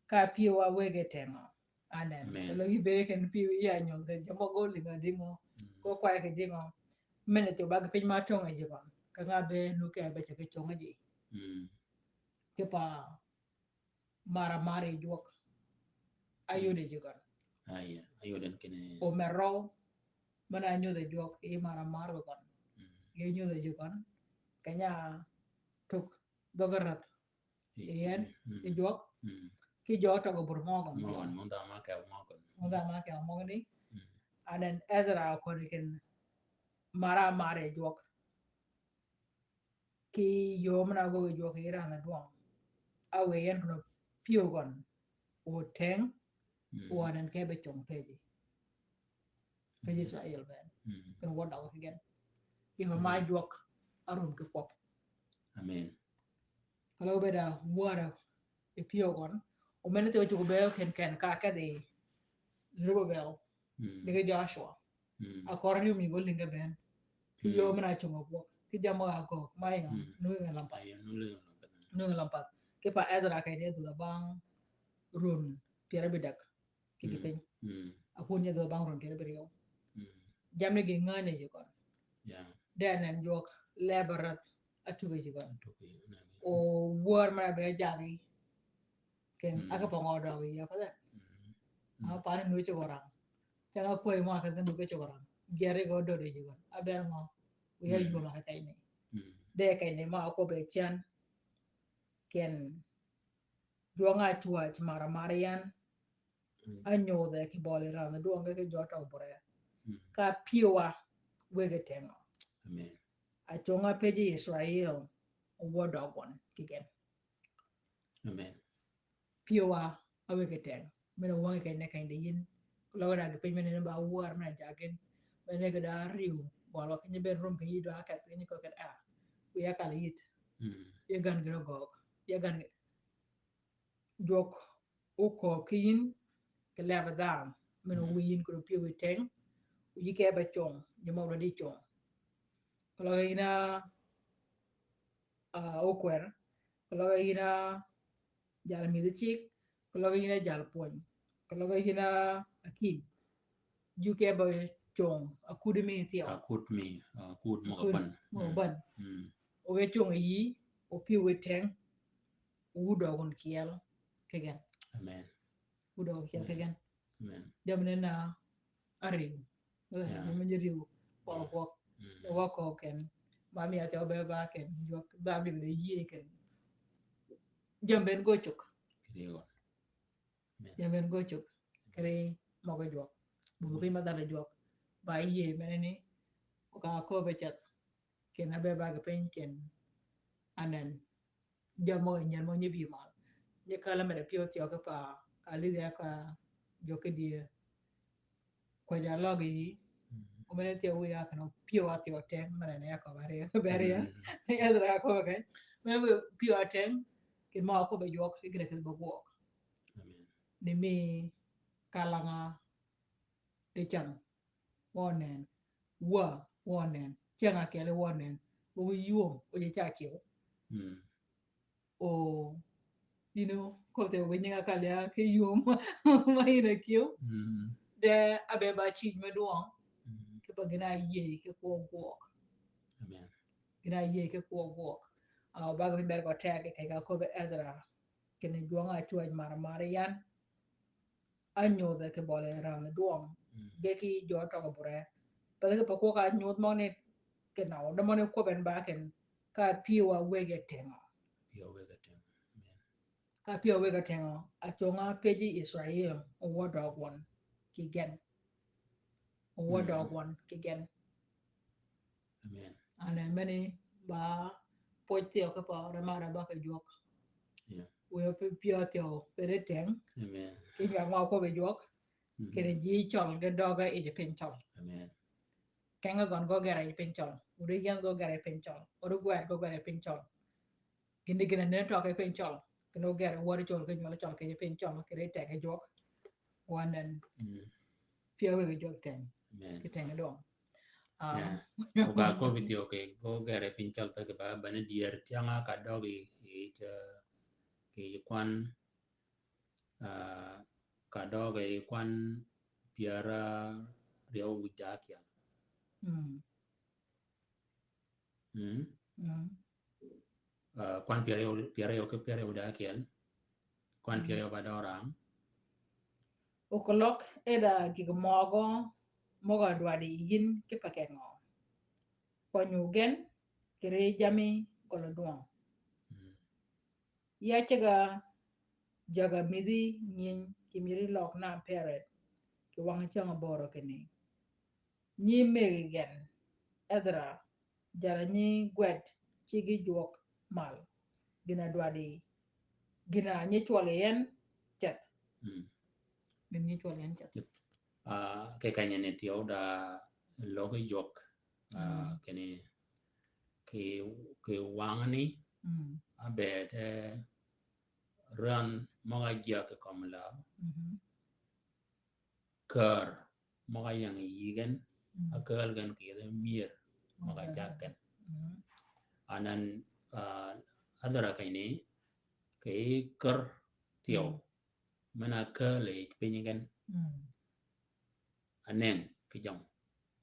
Ka pyëwa wëggi tengø. Amen. Amen. Keløg yï be ken pyëw yï ányodhe, jø mø gø lïngø dïngø. Mm. Gø kwayø kì dïngø. Men-a thyew ba kì piny ma tønge ji gøn. Ka nga be nu ke be ce kì cunge ji. Mm. Kipa mara mari jwøk. Ayode jøgan. Aya, ayode kene. O merøw, mana nyodhe jwøk, i mara mari jøgan. Mm. Ye nyodhe jøgan. Kenya tuk dhøg räth. Yen, mm, i jwøk. Mm. Ki jø tøg bur møgø. Møgø, møgø dha ma ke møgø. Møgø dha ma ke møgø ni. Mm. And then Ezra koni ken mara mari jwøk. Ki yöö men-a ágöög yi jwøk yi randh-a dwøng. A wë yien keno pyëw gøn. O teng, mm, o anen ke be cong pëji. Pëji, mm, Israel ben. Mm. Keno wø døg ki gen. Yi ma, mm, jwøk, a rum ki kwøb. Amen. Keløg obed a wärø yi pyëw gøn. O men-a thyew cugø be ken ken ka kedhi Zerubbabel. Mm. Dege Joshua. Mm. A kor yum yi go linge ben. Ki, mm, yöö men-a cong a gwøg. Ki jammì a gøg. Ma ying, mm, nungi lampath. Aye, nungi lampath. Nungi lampath. Kipa Ezra keny-a dhwödh-a bang run pyär abidäg. Ki, mm, ki piny. Mm. A kwönyi dhwödh-a bang run pyär abiryew. Mm. Jammì gi ngänyi ji gøn. Yeah. De anen jwøk leb räth atuggi ji gøn. Atuggi, amen. O wär men-a be jaggi. Ken, mm, ake pong odøg yi ya pa den. Mm. A pa ni nu cugø rang. Cang a kwäy mø ake nu ke cugø rang. Gyeri gø döddi ji gøn. Aber ngø. Wiya, mm, yum ake keny ni. Mm. De keny ni mø akwøb yi cen. Ken jwøng-a cwäj mara mari yan. Mm. Anyodhe ki bøli randh-a dwøng ki jø tøg bure. Mm. Ka pyëwa wëggi tengø. Amen. Acong-a pëji Israel, owø døg wøn ki gen. Amen. Pyëwa a wëggi teng. Men-a wängi keny-a keny de yin. Keløg da gi piny men-a ba wär men-a jaggi. Men-a ge da riw. Bøl wa keny-a ben rum keny-a yï dwa kedh keny-a köög kedh a. Wiya kal yït. Mm. Ye gan gi rø gøg. Ye gan gi jwøk okööb ki yïn, ki leb dhanhø, men-a, mm, wi yïn kod opyëw yi teng, yï ke be cong, ji mø dwaddi cong. Keløg yïn a, a, okwer, keløg yïn a jal mïdhi cik, keløg yïn a jal pwöny, keløg yïn a akïm. Ju ke be cong, akut mi thyew. Akut mi, akut møg-a bän. Møg-a bän. Mm. O ge cong yi, opyëw yi teng, wu døg wun kyel ki gen. Amen. Wu døg wun kyel ki gen. Amen. Jammì ni na ariw. Yeah. Jammì ni riw. Kwøb, yeah, kwøb. Mm. Wa köög ken. Ma mi a thyew be ba ken. Jwøk ba mi be yie ken. Jammì ben gø cugg. Kiri gø. Amen. Jammì en gø cugg. Kiri møg-a jwøk. Buggi piny ma dhal-a jwøk. Ba yie men-a ni. Oka köbbe ceth. Ken a be ba gi piny ken. Anen. Jammì møg-a nyen møg-a nyi bï mal. Nyi kal-a men-a pyëw thyew ki pa. Ka lidhi ya ka jwøk ki dye. Kwäjji aløg yi. Mm. O men-a thyew wiya ken opyëw a thyew teng. Men-a ni ya köbbe aryew. Beri ya. Mm. Ezra ya köbbe keny. Men-a opyëw a teng. Ken mø akwøb yi jwøk. Igire ken be gwøg. Amen. Ni mi kalanga di cang. Wø nen. Wa, wø nen. Ceng-a keli wø nen. Wø gi yum, o ji ca kyew. Mm. O, you know, köbbe thyew gi nyinga kal ya ki yum ma yïn a kyew. Mm. De a be ba cïj me dwøng. Mm. Kipa gïn-a yie ki kwøb gwøg. Amen. Gïn-a yie ki kwøb gwøg. A, ba gi piny ber gø teg ki keny ka köbbe Ezra. Kinni jwøng-a cwäj mara mari yan. Anyodhe ki bøli randh-a dwøng. Mm. Ge ki jø tøg bure. Path ki pa kwøb ka anyodh møgani kinøw. De møgani kwøb en ba ken ka pyëwa wëggi tengø. Pyëwa wëggi tengø. Amen. Ka pyëwa wëggi tengø. Acong-a pëjji Israel. Owø døg wøn ki gen. Owø, mm, døg wøn ki gen. Amen. Ane meni ba pwøj thyew ki pa rema rema ki jwøk. Yeah. Wiya pyëwa thyew pede teng. Amen. Ki nyweg mø akwøb yi jwøk. Mm. Kene ji cøl ge døge yi piny cøl. Amen. Kenge gøn gø gere yi piny cøl. Wudi yien gø gere yi piny cøl. Wudi gwed gø gere yi piny cøl. Gïn di gïn a nen tøg ki piny cøl. Gïn oger wødi cøl ki nywøl cøl ki piny cøl. Kidi teg ki jwøk. Wanen. Mm. Pyëwa wëggi jwøk teng. Amen. Ki teng døng. Ah. Yeah. Oga köbbi thyew ki oger piny cøl pe ki ba, bene dyër tyang-a ka døgi, i, i, ki kwan, ah, ka døgi kwan pyär aryew wi ja akyel. Mm. Mm. Mm. Ah, kwan pyeraryew, pyeraryew ki pyeraryew da ákyel. Kwan pyeraryew ba dø ram. Okoløg e da gïg møgø, møg-a dwaddi yïn ki pa kengø. Kwanywu gen, kì ri jami gøl-a dwøng. Mm. Ya ceg-a jagg-a mïdhi nying kì mïdhi løg na peret, kì wang cäng-a börø kinni. Nyi mëggi gen, Ethra, jara nyi gwed, ciggi jwøk mal. Gïn-a dwaddi, gïn-a nyi cwøl yi en ceth. Mm. Gïn nyi cwøl yi en ceth. Ceth. Ah, kì kanyani thyew da løg yi jwøk. Ah, mm. Kinni, kì, kì wangani, mm, ábëëd, eh, ränh møg-a jyäg kì kömi läw. Mhm. Kär møg-a ying yï gen, mm, ákääl gen kì yethi myër møg-a, okay, cag gen. Mm. Anan, ah, adhara keny ni, kì kär thyew, mm, men-a kääl yi piny gen. Mm. Anëng ki jam.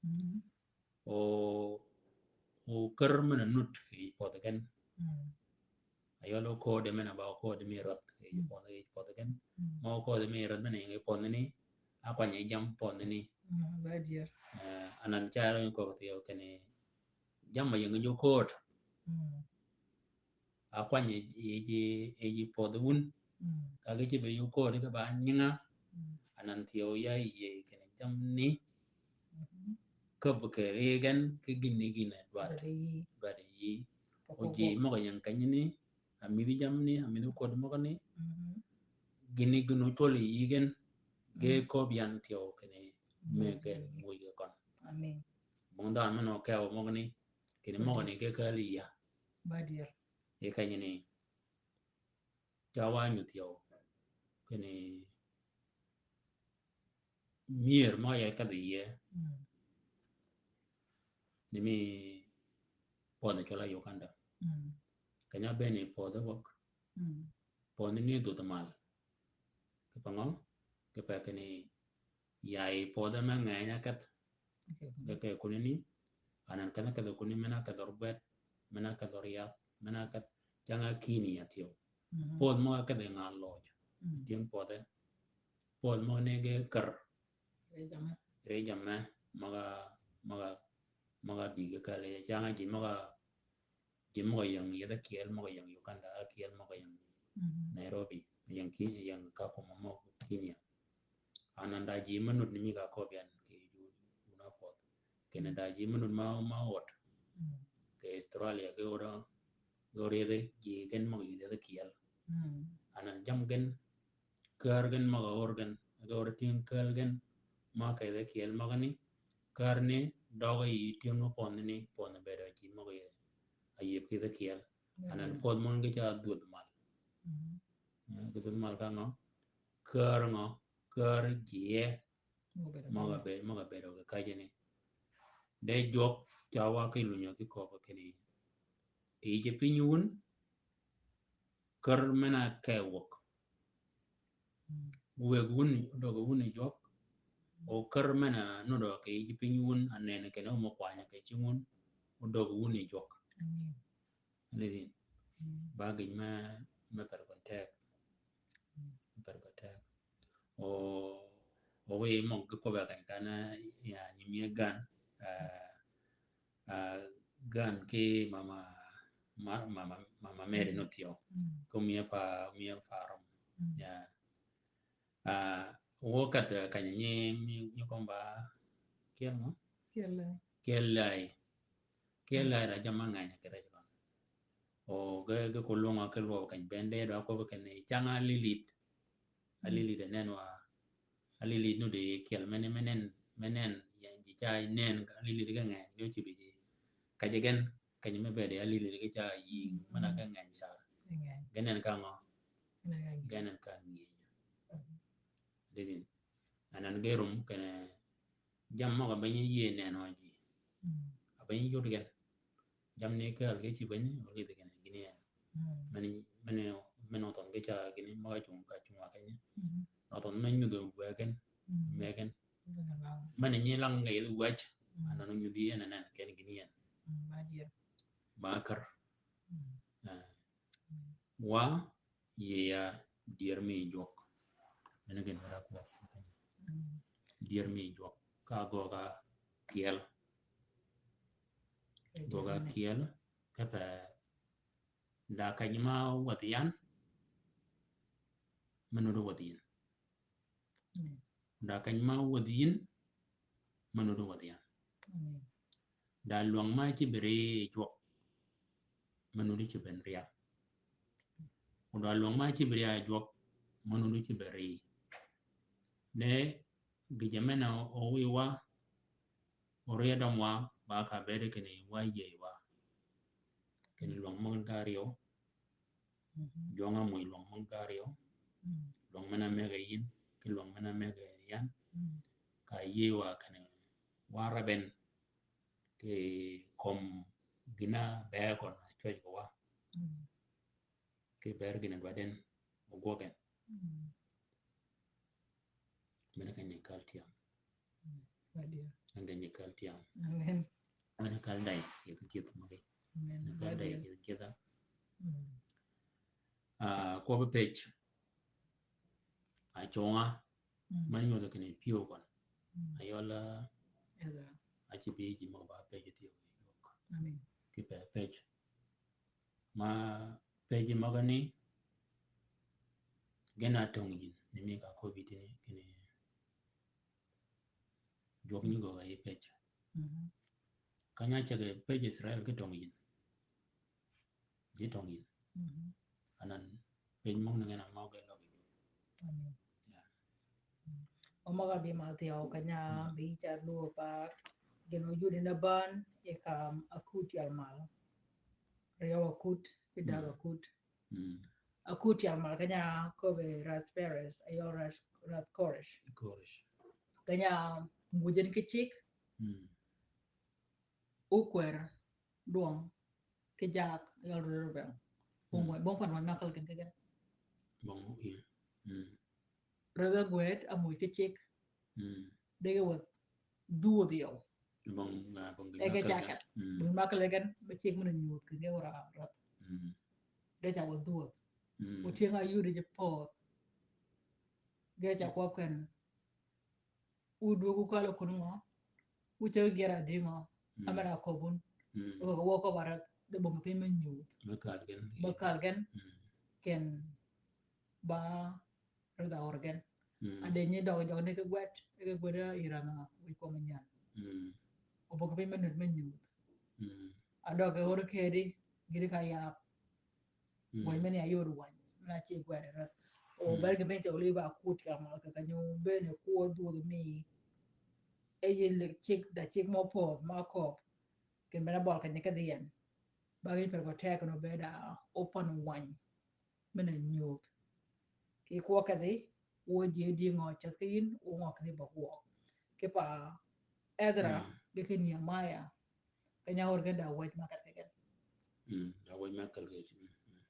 Mm. O, o kär men-a nud kì yij pödhi gen. Mm. Ayøl okodi men-a ba okodi mi räth kì yij, mm, pödhi, yij pödhi gen. Mm. Ma okodi mi räth men-a ying yi pödhi ni, ákwany yi jam pödhi ni. Mm, ba adier. Eh, anan ca ro nyi köög thyew kinni, jam-a ying yi jokod. Mm. Ákwany yi, yi, yi, yi pödhi wun. Mm. Ka ge cïbe yï okodi ge ba nyinga. Mm. Anan thyew ya yïe kinni jam ni. Mhm. Käb kì ri gen ki gïn ni gïn-a dwaddi. Dwaddi yï. Dwaddi yï. O ji møg-a ying kenyani, a mïdhi jam ni, a mïdhi okodi møgani. Mhm. Gïn ni gïn ocwøl yi yï gen. Ge, mm, köbbi yan thyew kinni, mm, mëggi gen, mm, wuj ge køn. Amen. Bong dhanhø men-a okew møgani, kinni, mm, møgani ge kääl yi ya. Ba adier. Yi kenyani, ca wa nyudh thyew kinni myër møg-a ya kedhi yie. Mm. Ni mi pödhi cwøl-a Uganda. Mm. Keny-a bënn yi pödhi wäg. Mm. Pödhi ni dhwödhi mal. Kì pa ngø? Kì pa kinni ya yi pödhi me ngeny-a kedh. Okay. Ge ke kunani, anan kedh-a kedh kunani, men-a kedh rubet, men-a kedh yath, men-a kedh cang-a kïni ya thyew. Mhm. Pödhi møg-a kedh yi ngal løøj. Mhm. Tyëng pödhi. Pödhi møgani ge kär. Ri jamme. Ri jamme, møg-a, møg-a, møg-a bï ge kääl yi cang-a ji møg-a Ji møg-a ying yethi ákyel møg-a ying Uganda, ákyel møg-a ying, mhm, Nairobi, ying Ki-, ying Kakuma møg Kenya. Anan da ji me nud ni mi ka köbbi yan kì ju-, jun-a pödh. Kinni da ji me nud ma, ma öd. Mhm. Kì Australia, ge öd, ge öd yethi ji gen møg-a yïdhi yethi ákyel. Mhm. Anan jam gen, kär gen møg-a ör gen, ge ör tyëng kääl gen, ma kì yethi ákyel møgani, kär ni døg-a yï tyëng pödhi ni, pödhi bëëd ji møg-a yï, a yïb kì yethi ákyel. Anan, mm, pödhi møn ge ca dhwödh mal. Mm. Eh, ge dhwödh mal ka ngø? Kär ngø? Kär ji ye. Møg-a bëëd, møg-a bëëd, møg-a bëëd kì kajani. De jwøk ca wa ki lunyø ki köbbi kinni. Yij piny wun, kär men-a ke wäg. Mm. Wäg wun, odøg wun yi jwøk. O kär men-a nudd kì yij piny wun, anene kinni omo kwanyø kì cing wun, odøg wun yi jwøk. Amen. Anidhin. Mm. Ba gïn me, me per gøn teg. Mm. Me per gøn teg. O, o wi møg ge köbbi kany kan, ya, nyi mi gan, ah, ah, gan ki mama, ma-, mama, mama Mary, mm, nuthyø. Mm. Ko miya pa, miya pa rom. Mm. Ya. Ah, wø kath kany nyi, nyi, nyi kom ba kyel mo? Kyel lai. Kyel lai. Kyel lai da jam mangeny kì rec kong. O ge, ge kolwøng-a ki lwøb kany bende dwa köbbi kinni cang-a alilid. Mm. Alilid anen wa, alilid nuddi kyel mene, menen, menen, yen ji ca nen, alilid ge ngeny, nyo cibi ji. Kaje gen, kany me bedi alilid ge ca yïng, mm, mana ge ngeny car. Ge ngeny. Ge nen ka ngø? Ge nen ka ngeny. Ge nen ka ngeny. Mm. Didin. Anan ge rum kene jam møg-a beny yie nenø ji. Mm. A beny yud gen. Jam ni ke al ge ci beny, o lidhi gen gini en. Mm. Meni, meni, meni othon ge ca gini møg-a cung ka cung wa kenyi. Mm. Othon men nyudho wa gen, mm, me gen. Meni nyi lang ge yidh wach, mm, anan nyudhi en anan ken gini en. Mm, ba dier. Ba kar. Mm. Ah. Wa yie ya dyër mi jwøk. Mene gin mera kwøb. Mm. Dyër mi jwøk. Ka gøgga kyel. Gøgga kyel. Kipe da keny ma wädhi yan, me nuti wädhi yïn. Mm. Da keny ma wädhi yïn, me nuti wädhi yan. Mm. Da lwäng ma cï bï ri jwøk, me nuti cï ben ri ya. Da lwäng ma cï bï ri ya jwøk, me nuti cï ben ri. Ne gïjø men-a ówïwa, orye dømwa, ba ka bëëd kinni wa yïëywa. Kinni lwäng møg-a áryew, mhm, jwøng-a ámwöj lwäng møg-a áryew, mhm, lwäng men-a ámëgge yïn, ki lwäng men-a ámëgge yan, mhm, ka yïëywa kinni wa reben, ki kömi gïn-a bëgg køn a cwäj kì wa. Mhm. Ki ber gïn-a dwaddi en, ogwøg en. Mm. Mene keny-a kal tyam. Mm. Adier. En keny-a kal tyam. Amen. Mene kal dai, yeth gyëdh magi. Amen. Mene kal dai, adier, yeth gyëdh-a. Mm. Ah, kwøbbi pëj. Acunga. Mm. Man nyodhi kinni pyëw køn. Mm. Ayøl, ah, Ezra. Acï bï ji møg-a ba pëj thyew. Amen. Kipe pëj. Ma pëjji møgani, gïn-a töngi yïn, ni mi ka köbbi tïni, kinni jwøk nyi gøgga yi pëj. Mhm. Keny-a ceg pëj Israel ki töngi yïn. Ji töngi yïn. Mhm. Anan pëj møgani gïn-a møg-a løg yi. Amen. Yeah. Mm. Omøg-a bï mal thyew keny-a, mm, bï ca luo pa gïn oyudi na ban, yi kam akut yal mal. Ryew akut, ki dag, mm, akut. Mm. Akut yal mal keny-a köbbi räth Perez, ayøl räth, räth Koresh. Koresh. Keny-a ngujin ki cigg. Mm. Okwer dwøng ki jak yøl rød rød beng. Bong, mm, bong pan wany makal ken keken. Bong, yeah. Mm. Rød rød gwed amoj ki cigg. Mm. Dege weth dhuodh yøw. Bong, ah, bong, e ge makal jaket. Mm. Bong makal ken, be cigg mene nyuth ken ge wara rød. Mm. Ge ca weth dhuodh. Mm. Otyeng-a yudi ji poth. Ge ca kwøb ken. Wu dwöög wu kal-a kun ngø? Wu ceg gyër adï ngø? Mm. Amen-a köbbi wun. Mm. Wø ka wø köbbi räth, de bong piny me nyuth. Me kal gen. Me kal gen. Mm. Ken ba räth-a ör gen. Mm. Ade nyi døg jøgni ki gwed, ki gwed-a yïr-a ngø, wïj kwøb-a nyan. Mm. O bong piny me nut me nyuth. Mm. A døg ki ör kedi, gïti ka yab. Mm. Wany men-a yod wany, men-a ceg gwed räth. O, mm, ber ki men ceg olï ba kut ka mal ka kanyo, bene kwøb dhuodh mi. E yï lek cigg da cigg mø pödh, ma köbbi. Ken men-a bøl keny-a kedhi en. Ba gïn per gø teg no bed a open wany. Men-a nyuth. Ki kwøb kedhi, wø ji dï ngø ceth ki yïn, wø ngø kedhi ba gwøg. Ki pa Ezra, mm, gi ki Nehemiah. Keny-a ör gen da wäj ma kal keken. Mm, da wäj ma kal keken. Mm, mm.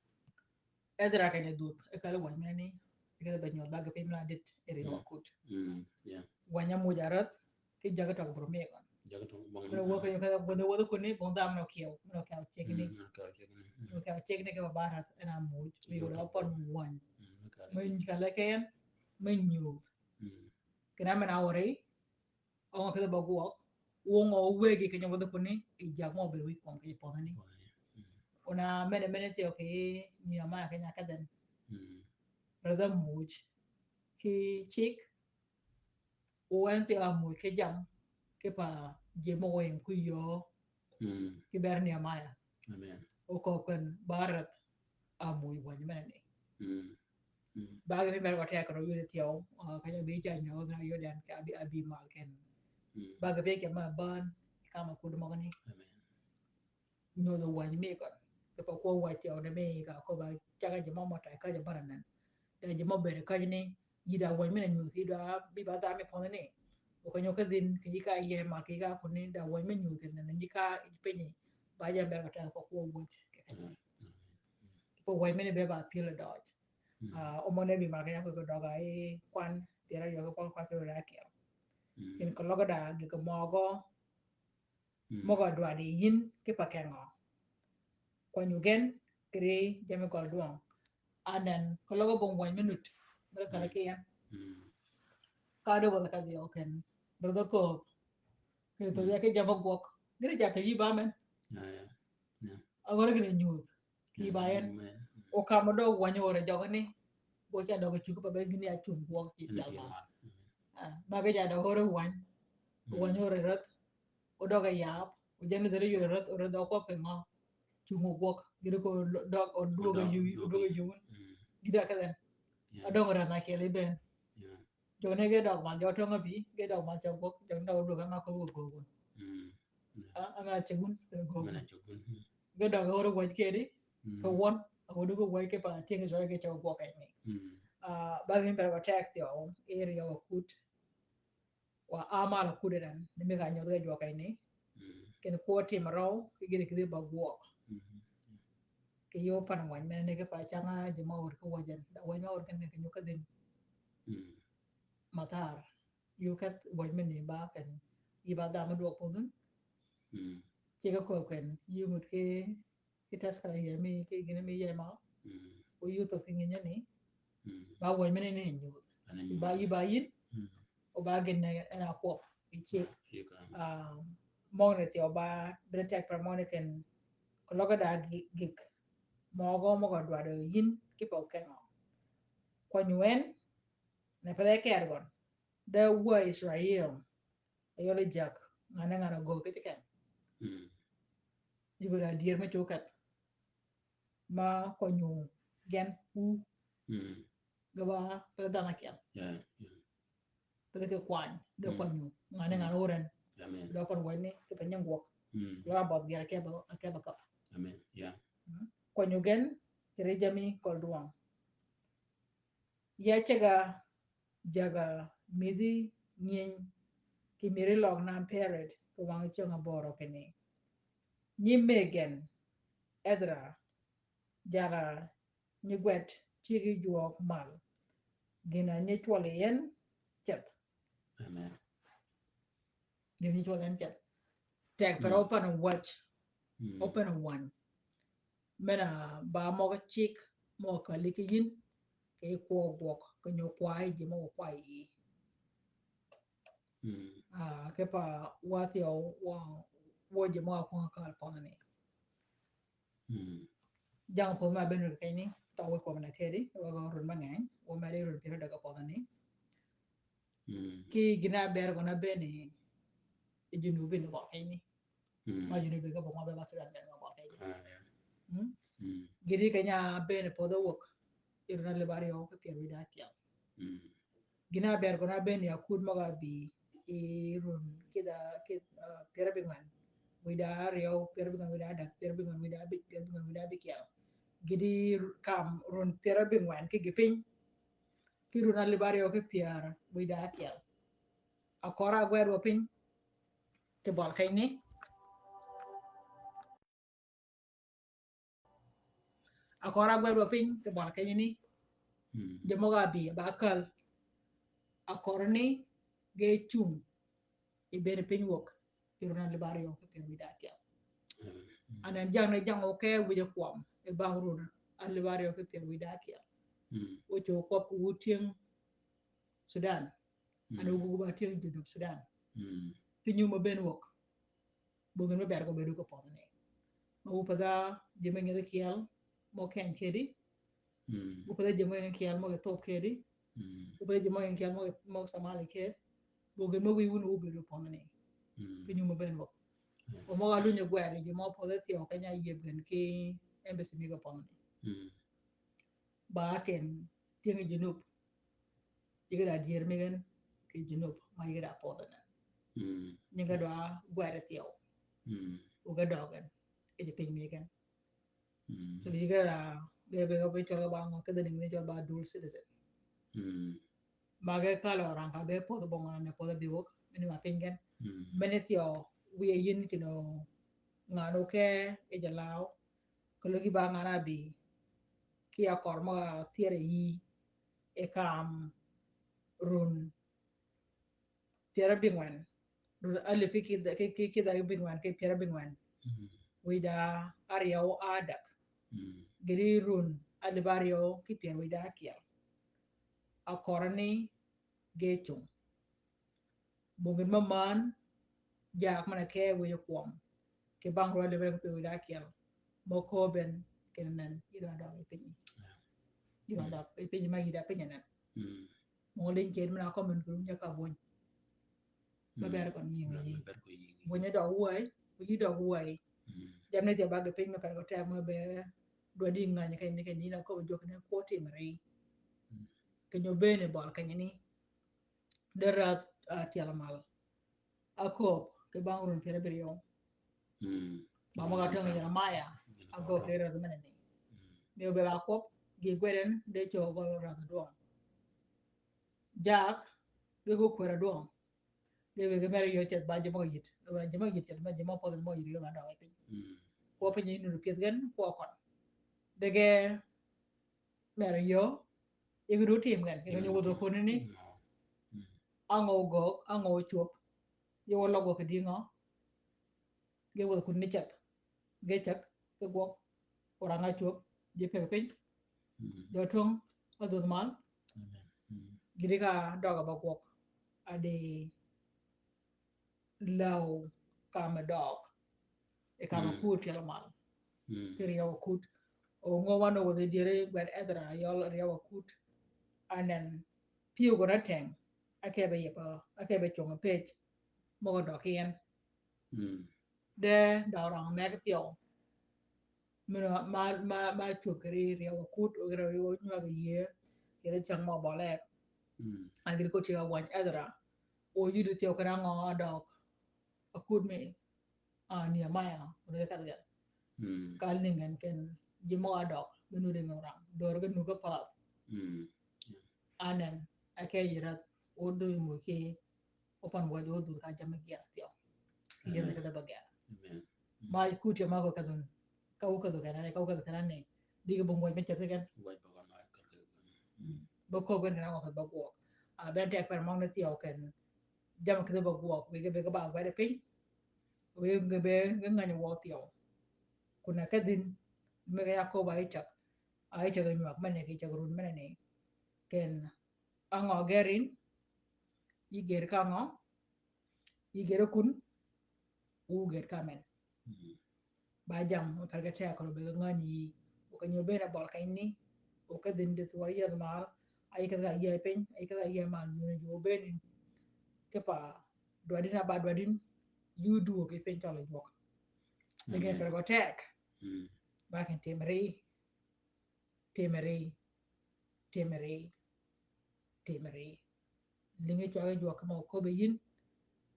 Ezra keny-a dhuth, e kal wäj mene ni, e kal ba nyodh ba ge piny mena dit, e ryew akut. Mm, yeah. Wäny-a muj aräth, ki jagi tøg bro mi gøn. Jagi tøg bro mi gøn. Kene wø keny-a, kene wø, wø kuni, bong dham no kiew, no kiew cegni. Mm, no kiew cegni. Mm. No kiew cegni ke ba räth, en a muj, mi gøn open wäny. Mm, me kal keken, me nyuth. Mm. Kene men-a ör yi, Ong kidhi ba gwøg, wøng o wegi keny-a wadhi kuni, i jag mø obed wïj kwøng keny-a pødhani. Mm. Ona mene mene thyew ki Nehemiah keny-a kedhen. Mm. Räth-a muj, ki cigg, o en thyew a muj ki jam, ki pa ji mø weng ku yöö, mm, ki ber Nehemiah. Amen. O köbbi ken ba räth-a muj wänyi mene ni. Mm. Mm. Ba ge piny mer gø teg keny-a yudi thyew, ah, keny-a bï ca nyöög na yudi en, ka bï, abï mal ken. Mm. Ba ge piny ke ma ban, ka ma kud møgani. Amen. Nyodh wänyi mi gøn. Ke pa kwøb wäj thyew ne mi ka köbba cag-a ji mø mø teg ka ji bara nen. Da ji mø bere ka ji ni, yi da wänyi mi ne nyudh ki da bï ba dha mi pødhani. O keny-a kedhin, keny-a ka yie mal ki ka kuni, da wänyi mi nyudh ki nen, ni ka ji piny, ba ja ber ka teg pa kwøb wäj. Mm. Ki pa wänyi mi ne be ba pyel døj. Mm. Ah, omø ne bï mal keny-a kì døg-a yi kwan, pyär aryø ki pon kwan pyär aryø ki akyel. Mm. Kin keløg da gïg møgø, mm, møg-a dwaddi yïn ki pa kengø. Kwany ogen, kiri jami gøl dwøng. Anan, keløg bong wany minut. Bere kare ki yan. Ka dø wala ka dhio ken. Bere dø kok. Ke to ya ke jama gwøg. Gire ja pe yi ba men. Agora gire nyuth. Yi ba yen. O kam dø wany ore jogni. Bo cha dø chuku pa be gini achung gwøg ki jama. Ba ke ja dø ore wany. Wany ore røth. O døg a yab, o jani dhere ywe røth, o røth o kwøb ke ngø. Chungo gwøg, gire ko lo-, døg, o duogo yu, o duogo yu. Gire ka den. A døg røth na kele ben. Jøg ne ge døg man, jøg tøng abi, ge døg man chøg gwøg, jøg ne døg duogo ma ko gwøg gwøg. A, a ma chegun, gwøg. Ge døg oro gwøg kedi, ke won, a ko duogo gwøg ke pa, tieng so ge chøg gwøg ni. A, ba gin per ba tek tio, area wa kut. Wa amal a kude dan, ni mi ka nyodh ge jwøk eni. Ken kwø tim røw, ki giri kidhi ba gwøg. Ki yo pan wany men ni ki pa changa ji ma wor ki wajen. Da wany ma wor ken ni ki nyuka dhin. Matar. Yo ket wany men ni ba ken. Yi ba dhama dwøk pudhun. Chika kwø ken. Yi mut ki ki teskare yie mi, ki gini mi yie ma. O yuth o thingi nyani. Ba wony mene ni nyuth. Ba yi ba yin. O ba gin ne en a kwøb. I chik. Møgne ti o ba bene tek per møgne ken. Ko logo da gi-, gik. Møgo møgo dwado yin ki po kengo. Kwany wen. Ne pede ker gon. De wa Israel. Ayole jak. Ngane ngane go kiti ken. Jigo da dier me chukat. Ma konyu gen u. Gaba pe dana kiel. Pe ke kwany. De konyu. Ngane ngane uren. Do kon weni ke pe nyengwok. Lo abot ger ke ba, ke ba kap. Konyu gen kere jami kol duong. Ya cega jaga midhi nginy ki miri log nan perit ki wang cong aboro kini. Nyi megen Edra jara nyi gwet cigi jwøk mal. Gina nyi cwøl yen ceth. Amen. Gina nyi cwøl yen ceth. Tek per open a watch. Open a one. Mena ba møg cik møg kali ki yin, ke kwø gwøg, ke nyo kwai ji møg kwai yi. Ah, ke pa wathi o, wa, wa ji møg kwø kal pøni. Jang pøni ma beni keni, ta we kwø na kedi, wa ga run mangeny, wa meri run pira daga pøni. Ki gina ber gona beni, i Junubin wa keni. Ma Junubin ka bong wa be ba Sudan ben wa keni. Gidi kenya beni podho wok, i run alib aryo ki pier wida achiel. Gina ber gona beni akud møg abi, i run kidha, kid, ah, pier abingwen. Wida aryo, pier abingwen, wida adak, pier abingwen, wida abic, pier abingwen, wida abichiel. Gidi kam run pier abingwen ki gipiny. Ki run alib aryo ki pier wida achiel. Akora agwed wa piny. Ti bol keny ni. Akora agwed wa piny, ti bol keny ni. Jo møg abi, ba kal. Akora ni, ge cung. I bene piny wok. I run alib aryo ki pier wida achiel. Anan jang ne jang oke wija kwøm. I bang run alib aryo ki pier wida achiel. Ocho kwøb wu tyeng Sudan. An ogugu ba tyeng Junub Sudan. Pinyu ma ben wok. Bugin me ber ko bedu ko pom ni. Ma wu pa dha ji me ngedhi kiel mo ken kedi. Wu pa dha ji me ngedhi kiel mo ke thop kedi. Wu pa dha ji me ngedhi kiel mo ke, mo Somali kedi. Bugin me wi wun wu bedu pom ni. Pinyu ma ben wok. O mo ga lunyo gweri ji mo pa dha thio kenya yeb gen ki embassy mi ko pom ni. Ba ken tyeng Junub. Yige da dier mi gen ki Junub ma yige da podho nen. Nyinge dwa gwere thiew. Uge dogen. Ije piny mi gen. So yige da, be, be, be col ba ngo, kidhe ning ni col ba dual citizen. Mage kalo rang ka be podho bongo ne podho bi wok, mini ma piny gen. Mene thiew, wiye yin kino ngano ke, ije law, Kologi ba ngana bi, ki akor møg a thyer yi, e kam run pier abingwen, run alip ki, ki, ki, ki, kidha bingwen, ki pier abingwen. Wida aryo adak. Gidi run alïb áryew ki pyär wïj da ákyel. Akøra ni ge cung. Bong gïn mø man, jak men-a ke wïj kwøm. Kì bang rwød alïb áryew ki pyär wïj da ákyel. Mø köbben kinni nen, yï dwa døg yi pinyi. Yeah. Yï dwa døg yi pinyi ma yï da pinyi nen. Mm. Mø liny kedi men-a kømmi gïn nya ka bwöny. Mø ber køn yïngi. Mø ber køn yïngi. Bwöny døg wëy, bwöny døg wëy. Mm. Jammì ni tye ba ge piny mø per gø teg mø be dwaddi ngänyi kenyi ni kenyi na köbbi jwøk ni kwø timri. Mm. Kenyi obeni bøl kenyi ni. De räth, ah, tyel mal. Aköb, kì bang run pyär abïryew. Mm. Ba møg-a töng Jeremiah, agöggi kì räth menani. Mm. Mi obëëd akwøb, gï gwed en, de cögø räth dwøng. Jak, gï gø kwër adwøng. Gï wïgi mer yöö ceth ba ji møg-a yït. Ba ji møg-a yït ceth, ba ji møg-a pödhi møg-a yït, gï ba døg yi piny. Mm. Kwøb piny yi nuti pyëth gen, kwøb køn. De ge mer yöö, yi gï du tim gen, yi gï nyo wudhø kunani. Mm. Á ngø ogöög, á ngø ocwöb. Yi wø løg gwøg kì dï ngø. Ge wuth kun ni ceth. Ge ceg, ge gwøg. Orang a cwöb, ji peg piny. Mm. Dø twöng, a dhudh mal. Amen. Mm. Gïti ka døg-a ba gwøg. A di läw ka me døg. E ka me kut tyel mal. Mm. Kì ryew kut. O ngø wan ogwødhi dyeri gwed Ethra, yøl ryew kut. Anen, pyëw gø na teng. Akebe yep, akebe cong pej. Møg-a døg ki en. Mm. De døg rang meg thyew. Mino ma, ma, ma cwöb kì ri ryew akut, o ryew nywag yie, kì dhi cang mø bøl ek. Mm. A gïn ko ceg a wany Ethra. O yudi thyew kì rang ngø a døg. Akut mi, ah, Nehemiah, o de kadh gen. Mm. Kal ni gen ken, ji mø a døg, gïn udi ngø rang. Dör gïn nuge path. Mm. Anen, a ke yï räth, o du mø ki, Opan waj o dhudh ka jammì gïa thyew. Amen. Yïn kì dha ba gïa. Amen. Mm. Ma kut ya ma ko kadhun. Ka u kadhu kena ne, ka u kadhu kena ne. Digi bung waj me ceth gen. Waj ba gøn waj kal kal. Mm. Ba ko gen kena waj ba gwøg. A ben tek per møg ne thyew ken. Jammì kì dha ba gwøg. Wege be ge ba gwede piny. Wege be ge ngany wø thyew. Kuna kadhin. Me ge ya ko ba ichak. A ichak nywag mene ki ichak run mene ne. Ken Á ngø ger yïn, yï ger ka ngø, yï ger kun, wu ger ka men. Mm. Ba jammì, mø per ge teg kol obëgg ngänyi yï, o ke nyo bëën a bøl keny ni, o ke dhïn di thwør yädh mal, a yï kedh ka yie piny, a yï kedh ka yie mal, yun ju bëën, kipa dwaddi na ba dwaddi, yu duwøg yi piny cøl yi jwøk. Amen. Degen per gø teg. Mm. Ba ken timri. Timri, timri, timri. Lïngi cwag yi jwøk ki mø oköbbi yïn,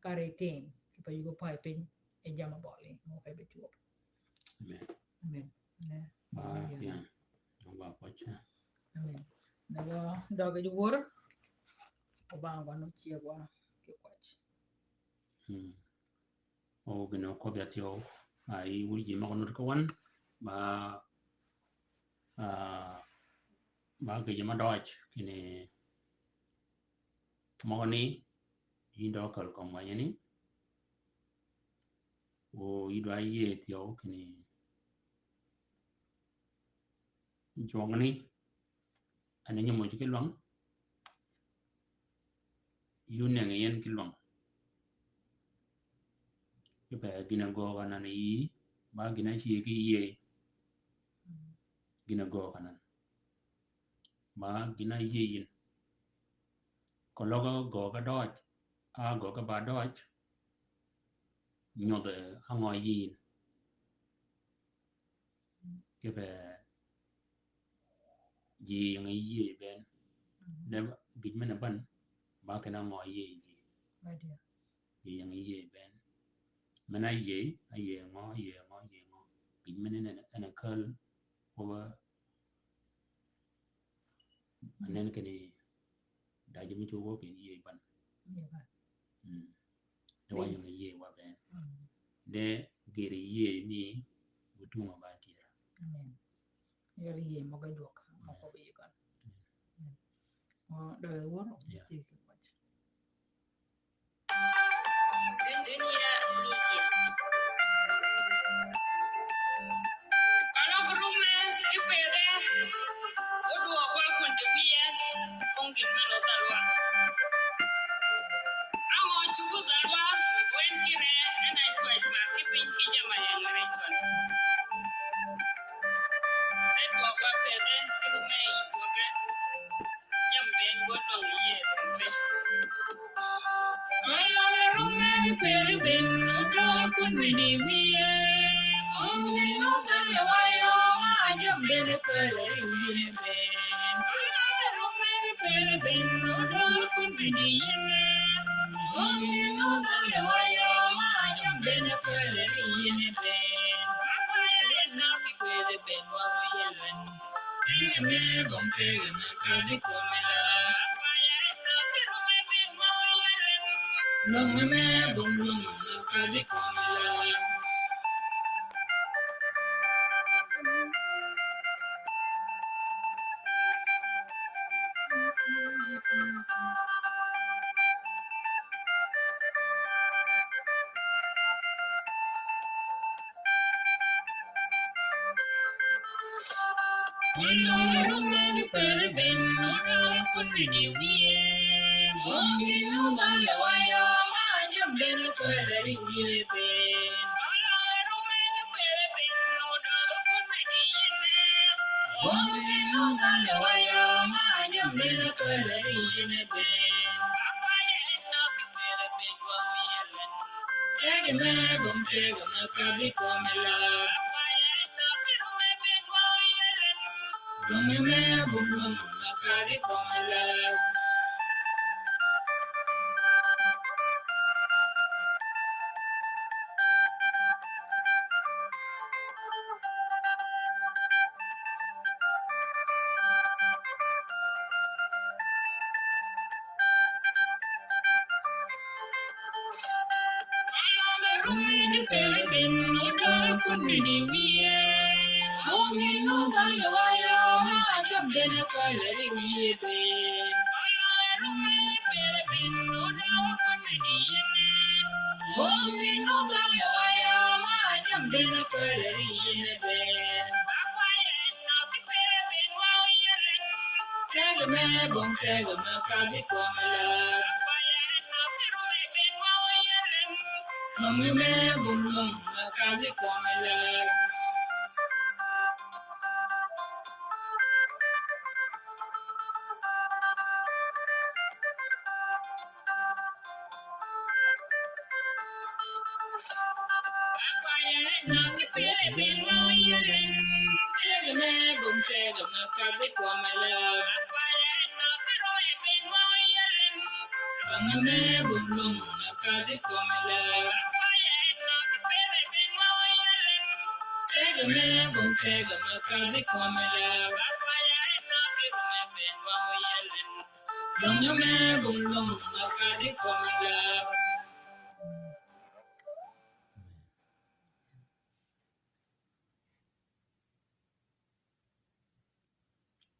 kari tim, kipe yugi pay piny, yi jammì bøli, mø pe be cwöb. Amen. Amen. Amen. Ba, amen. Dong ba pwøj. Amen. Nego døg yi wor, Obanga wan ocyegwa ki kwøj. Hmm. O gïn-a oköbbi ya thyew, a, yi wur ji møg-a nud ki wan, ba, a, ba gïjø mø døøj, kinni møgani, yïn døøj kal kömi wanyani, o yï dwa yie thyew, kinni jwøngani, en a nyimoj ki lwäng, yu nengi yen ki lwäng. Kipe gïn-a göög anan yï, ba gïn-a cïe ki yie. Gïn-a göög anan. Ba gïn-a yie yïn. Keløg göög a døøj, a göög a ba døøj. Nyodh a ngø yie yïn. Kipe ji ying yie ben. Mhm. De gïj men-a bän, ba ken a ngø yie ji. Ba diya. Ji ying yie ben. Men-a yie, a yie ngø, yie ngø, yie ngø. Gïj men-a en, en a käl, oba, anen kinni, da ji mi cwög kinni yie bän. Yie bän. Mm. De wa ying yie wa ben. Mm. De gïr yie mi, bu tungo ba tyera. Amen. Yar yie møg-a jwøk, møg-a oköbbi yï kan. Mm. Mm. O, døøj wor, yeah. Yie ki kwøj. Dunia Media. Kalo group me, ipedhe.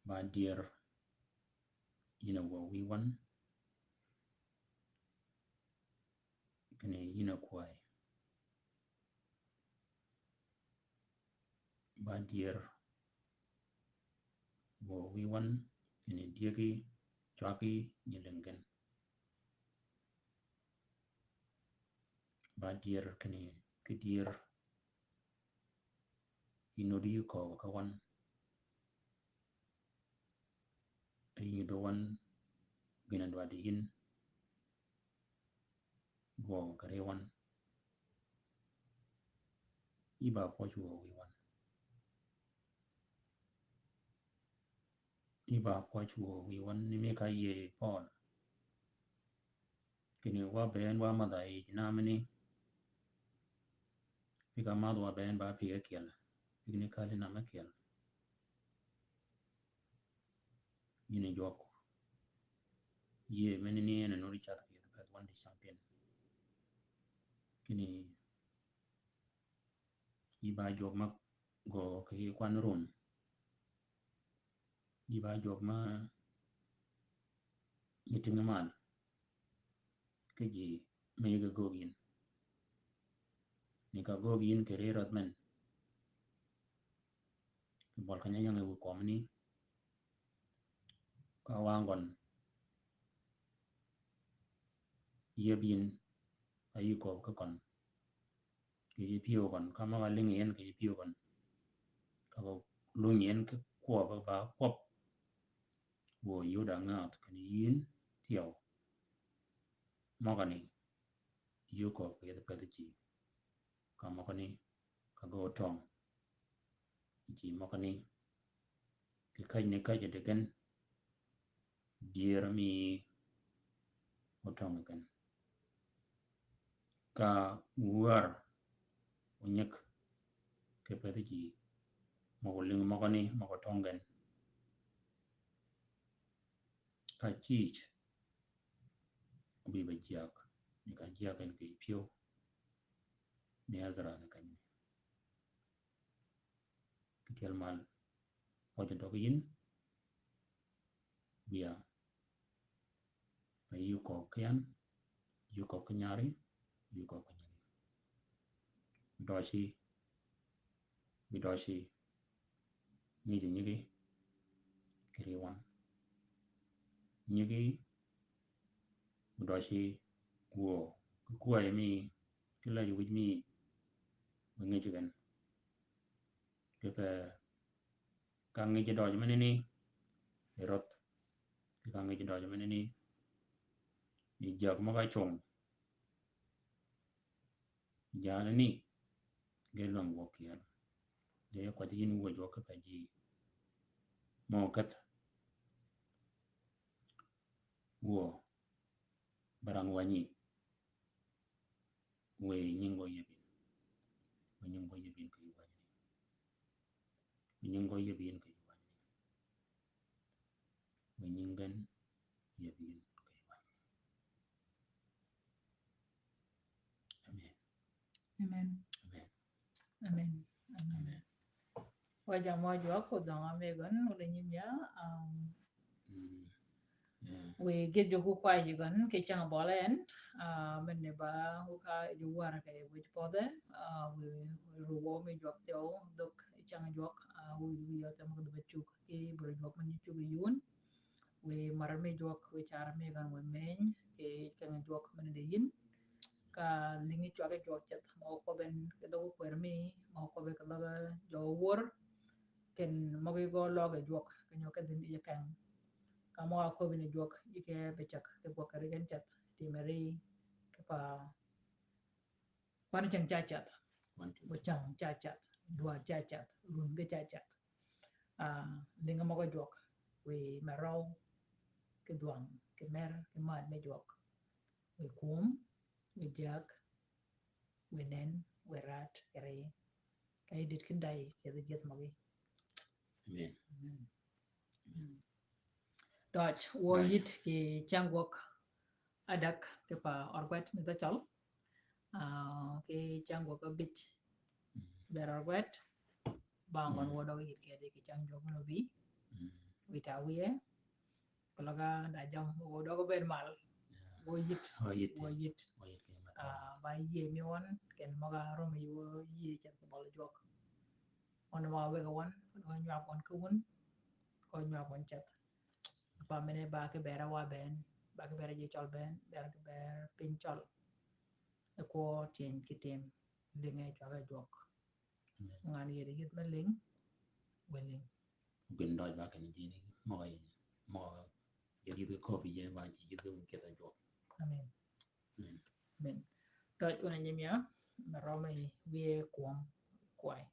Ba dyër yïn a wø wïy wøn, kinni yïn a kwäy. Ba dyër wø wïy wøn, kinni dyëggi, cwaggi, nyi lïngi gen. Ba dyër kinni ki dyër, yïn nuti yï köög ki wøn. Yï nyudhi wøn gïn a dwaddi yïn. Gwøg kì ri wøn. Yï ba pwøj wø wïy wøn. Yï ba pwøj wø wïy wøn ni mi ka yie Pøøl. Kinni wa bënn wa madh-a yij namani. Pig-a madh wa bënn ba pig ákyel. Pig ni kali nam ákyel. Yïn a jwøk. Yie meni ni en a nuti cath kì yïdhi pëth wøn di champion. Kinni yï ba jwøk ma gø kì kwan rum. Yï ba jwøk ma nyi tïngi mal ki ji me yïg-a göög yïn. Ni ka göög yïn kì ri rädh men. Kì bøl keny-a yänge wï kwøb ni. Ka wang gøn yïëb yïn, a yï kööb ki køn. Kì yï pyëw gøn, ka møg-a lïngi yïn kì yï pyëw gøn. Ka gø lunyi yïn ki kwøb ba kwøb. Wuö Yuda ngäth kinni yïn thyew. Møgani, yï kööb kì yethi pädhi ji. Ka møgani, ka ge ótöng. Ji møgani, kì käjni käjji di gen, dyër mi ótöng gen. Ka wär onyik ki pädhi ji, møg-a ólïng møgani, møg-a ótöng gen. Ka cïj, óbï ba jyäg, ni ka jyäg gen kì pyëw, ni Ezra ni kanyni. Kì tyel mal, pwøj døg yïn, wiya, ba yï kööb ki yan, yï kööb ki nyari, yï kööb ki nyari. Døji, bi døji, ngïji nyigi, kì riwan. Nyigi, bi døji, wuö, ki kwäyi mi, ki läji wïj mi, bi ngïji gen. Kipe ka ngïj døj meneni, i røth. Ki ka ngïj døj meneni, i jyäg møg-a cung. Jalani, ge lwäng gwøg kyel. De kwäjji yïn wuö jwøk kipe ji. Mø kedh. Wuö. Barang wänyi. Wëy nying gø yïëbïn. Wëy nying gø yïëbïn kì yï wänyi. Wëy nying gø yïëbïn kì yï wänyi. Wëy nying gen yïëbïn kì yï wänyi. Amen. Amen. Amen. Amen. Amen. Amen. Wa jam wa jwøk kodhøng-a mi gøn, wun a nyim ya, um, Mm. Yeah. Wiy gïth jwøk wu kwayyi gøn, kì cäng bøle en, ah, men ni ba wu ka ju wär kì wïj pödhe, ah, wiy, wiy ruwø mi jwøk thyew, dhøg cäng jwøk, ah, wiy, wiy yø thyew møg-a dhøg ba cug, kì bur jwøk men ni cug yi wun. Wiy mär mi jwøk, wiy car mi gøn, wiy meny, kì cäng jwøk men ni de yïn. Ka lïngi cwag jwøk ceth, møg-a kwøbbi ki dhøg kwër mi, møg-a kwøbbi ki dhøg jø wör, ken møg-a gø løg jwøk, ken nyø kedhi ni yi keng. Ka møg-a kwøbbi ni jwøk, yi ke becäg, ki gwøg ki ri gen ceth, timi ri, kipa kwan cäng ca ceth. Kwan cäng. Kwan cäng ca ceth, dwar ca ceth, run ge ca ceth. Ah, lïngi møg-a jwøk, wiy me røw, ki dhwang, ki mer, ki mad me jwøk. Wiy kwöm, wiy jyäg, wiy nen, wiy rat, kì ri. Ka yï dit kinda yi, kedhi jeth møgi. Amen. Amen. Mm. Døj, wuö yït kì cäng gwøg adäg kipa ørgwed mi dhø Cøl. Ah, kì cäng gwøg abïj. Mm. Ber ørgwed. Bang gøn wuö døg yït kedi kì cäng jwøk møn-a óbï. Mm. Wïta wiye. Keløg-a da jam, wuö døg obed mal. Yeah. Wuö yït. Wuö yït. Wuö yït. Wuö yït kì matar. Ah, ba yïëy mi wøn, ken møg-a rømi wuö yïëy ceth kì bøl jwøk. Wøn wa wëggi wøn, wøn nywag wøn ki wun, ko nywag wøn ceth. Pa mene ba ki bera wa ben, ba ki bera ji Cøl ben, bera ki bera piny Cøl. E kwø tyëny ki tim, lïnge cwage jwøk. Amen. Ngan yedi yïth me lïng, we lïng. Gïn døj ba ken jini, møg-a yïn, møg-a yïth yïth ki köbbi yïn ba ji yïth wun keth a jwøk. Amen. Amen. Amen. Døj wun a nyim ya, me rømi wiye kwøm kway.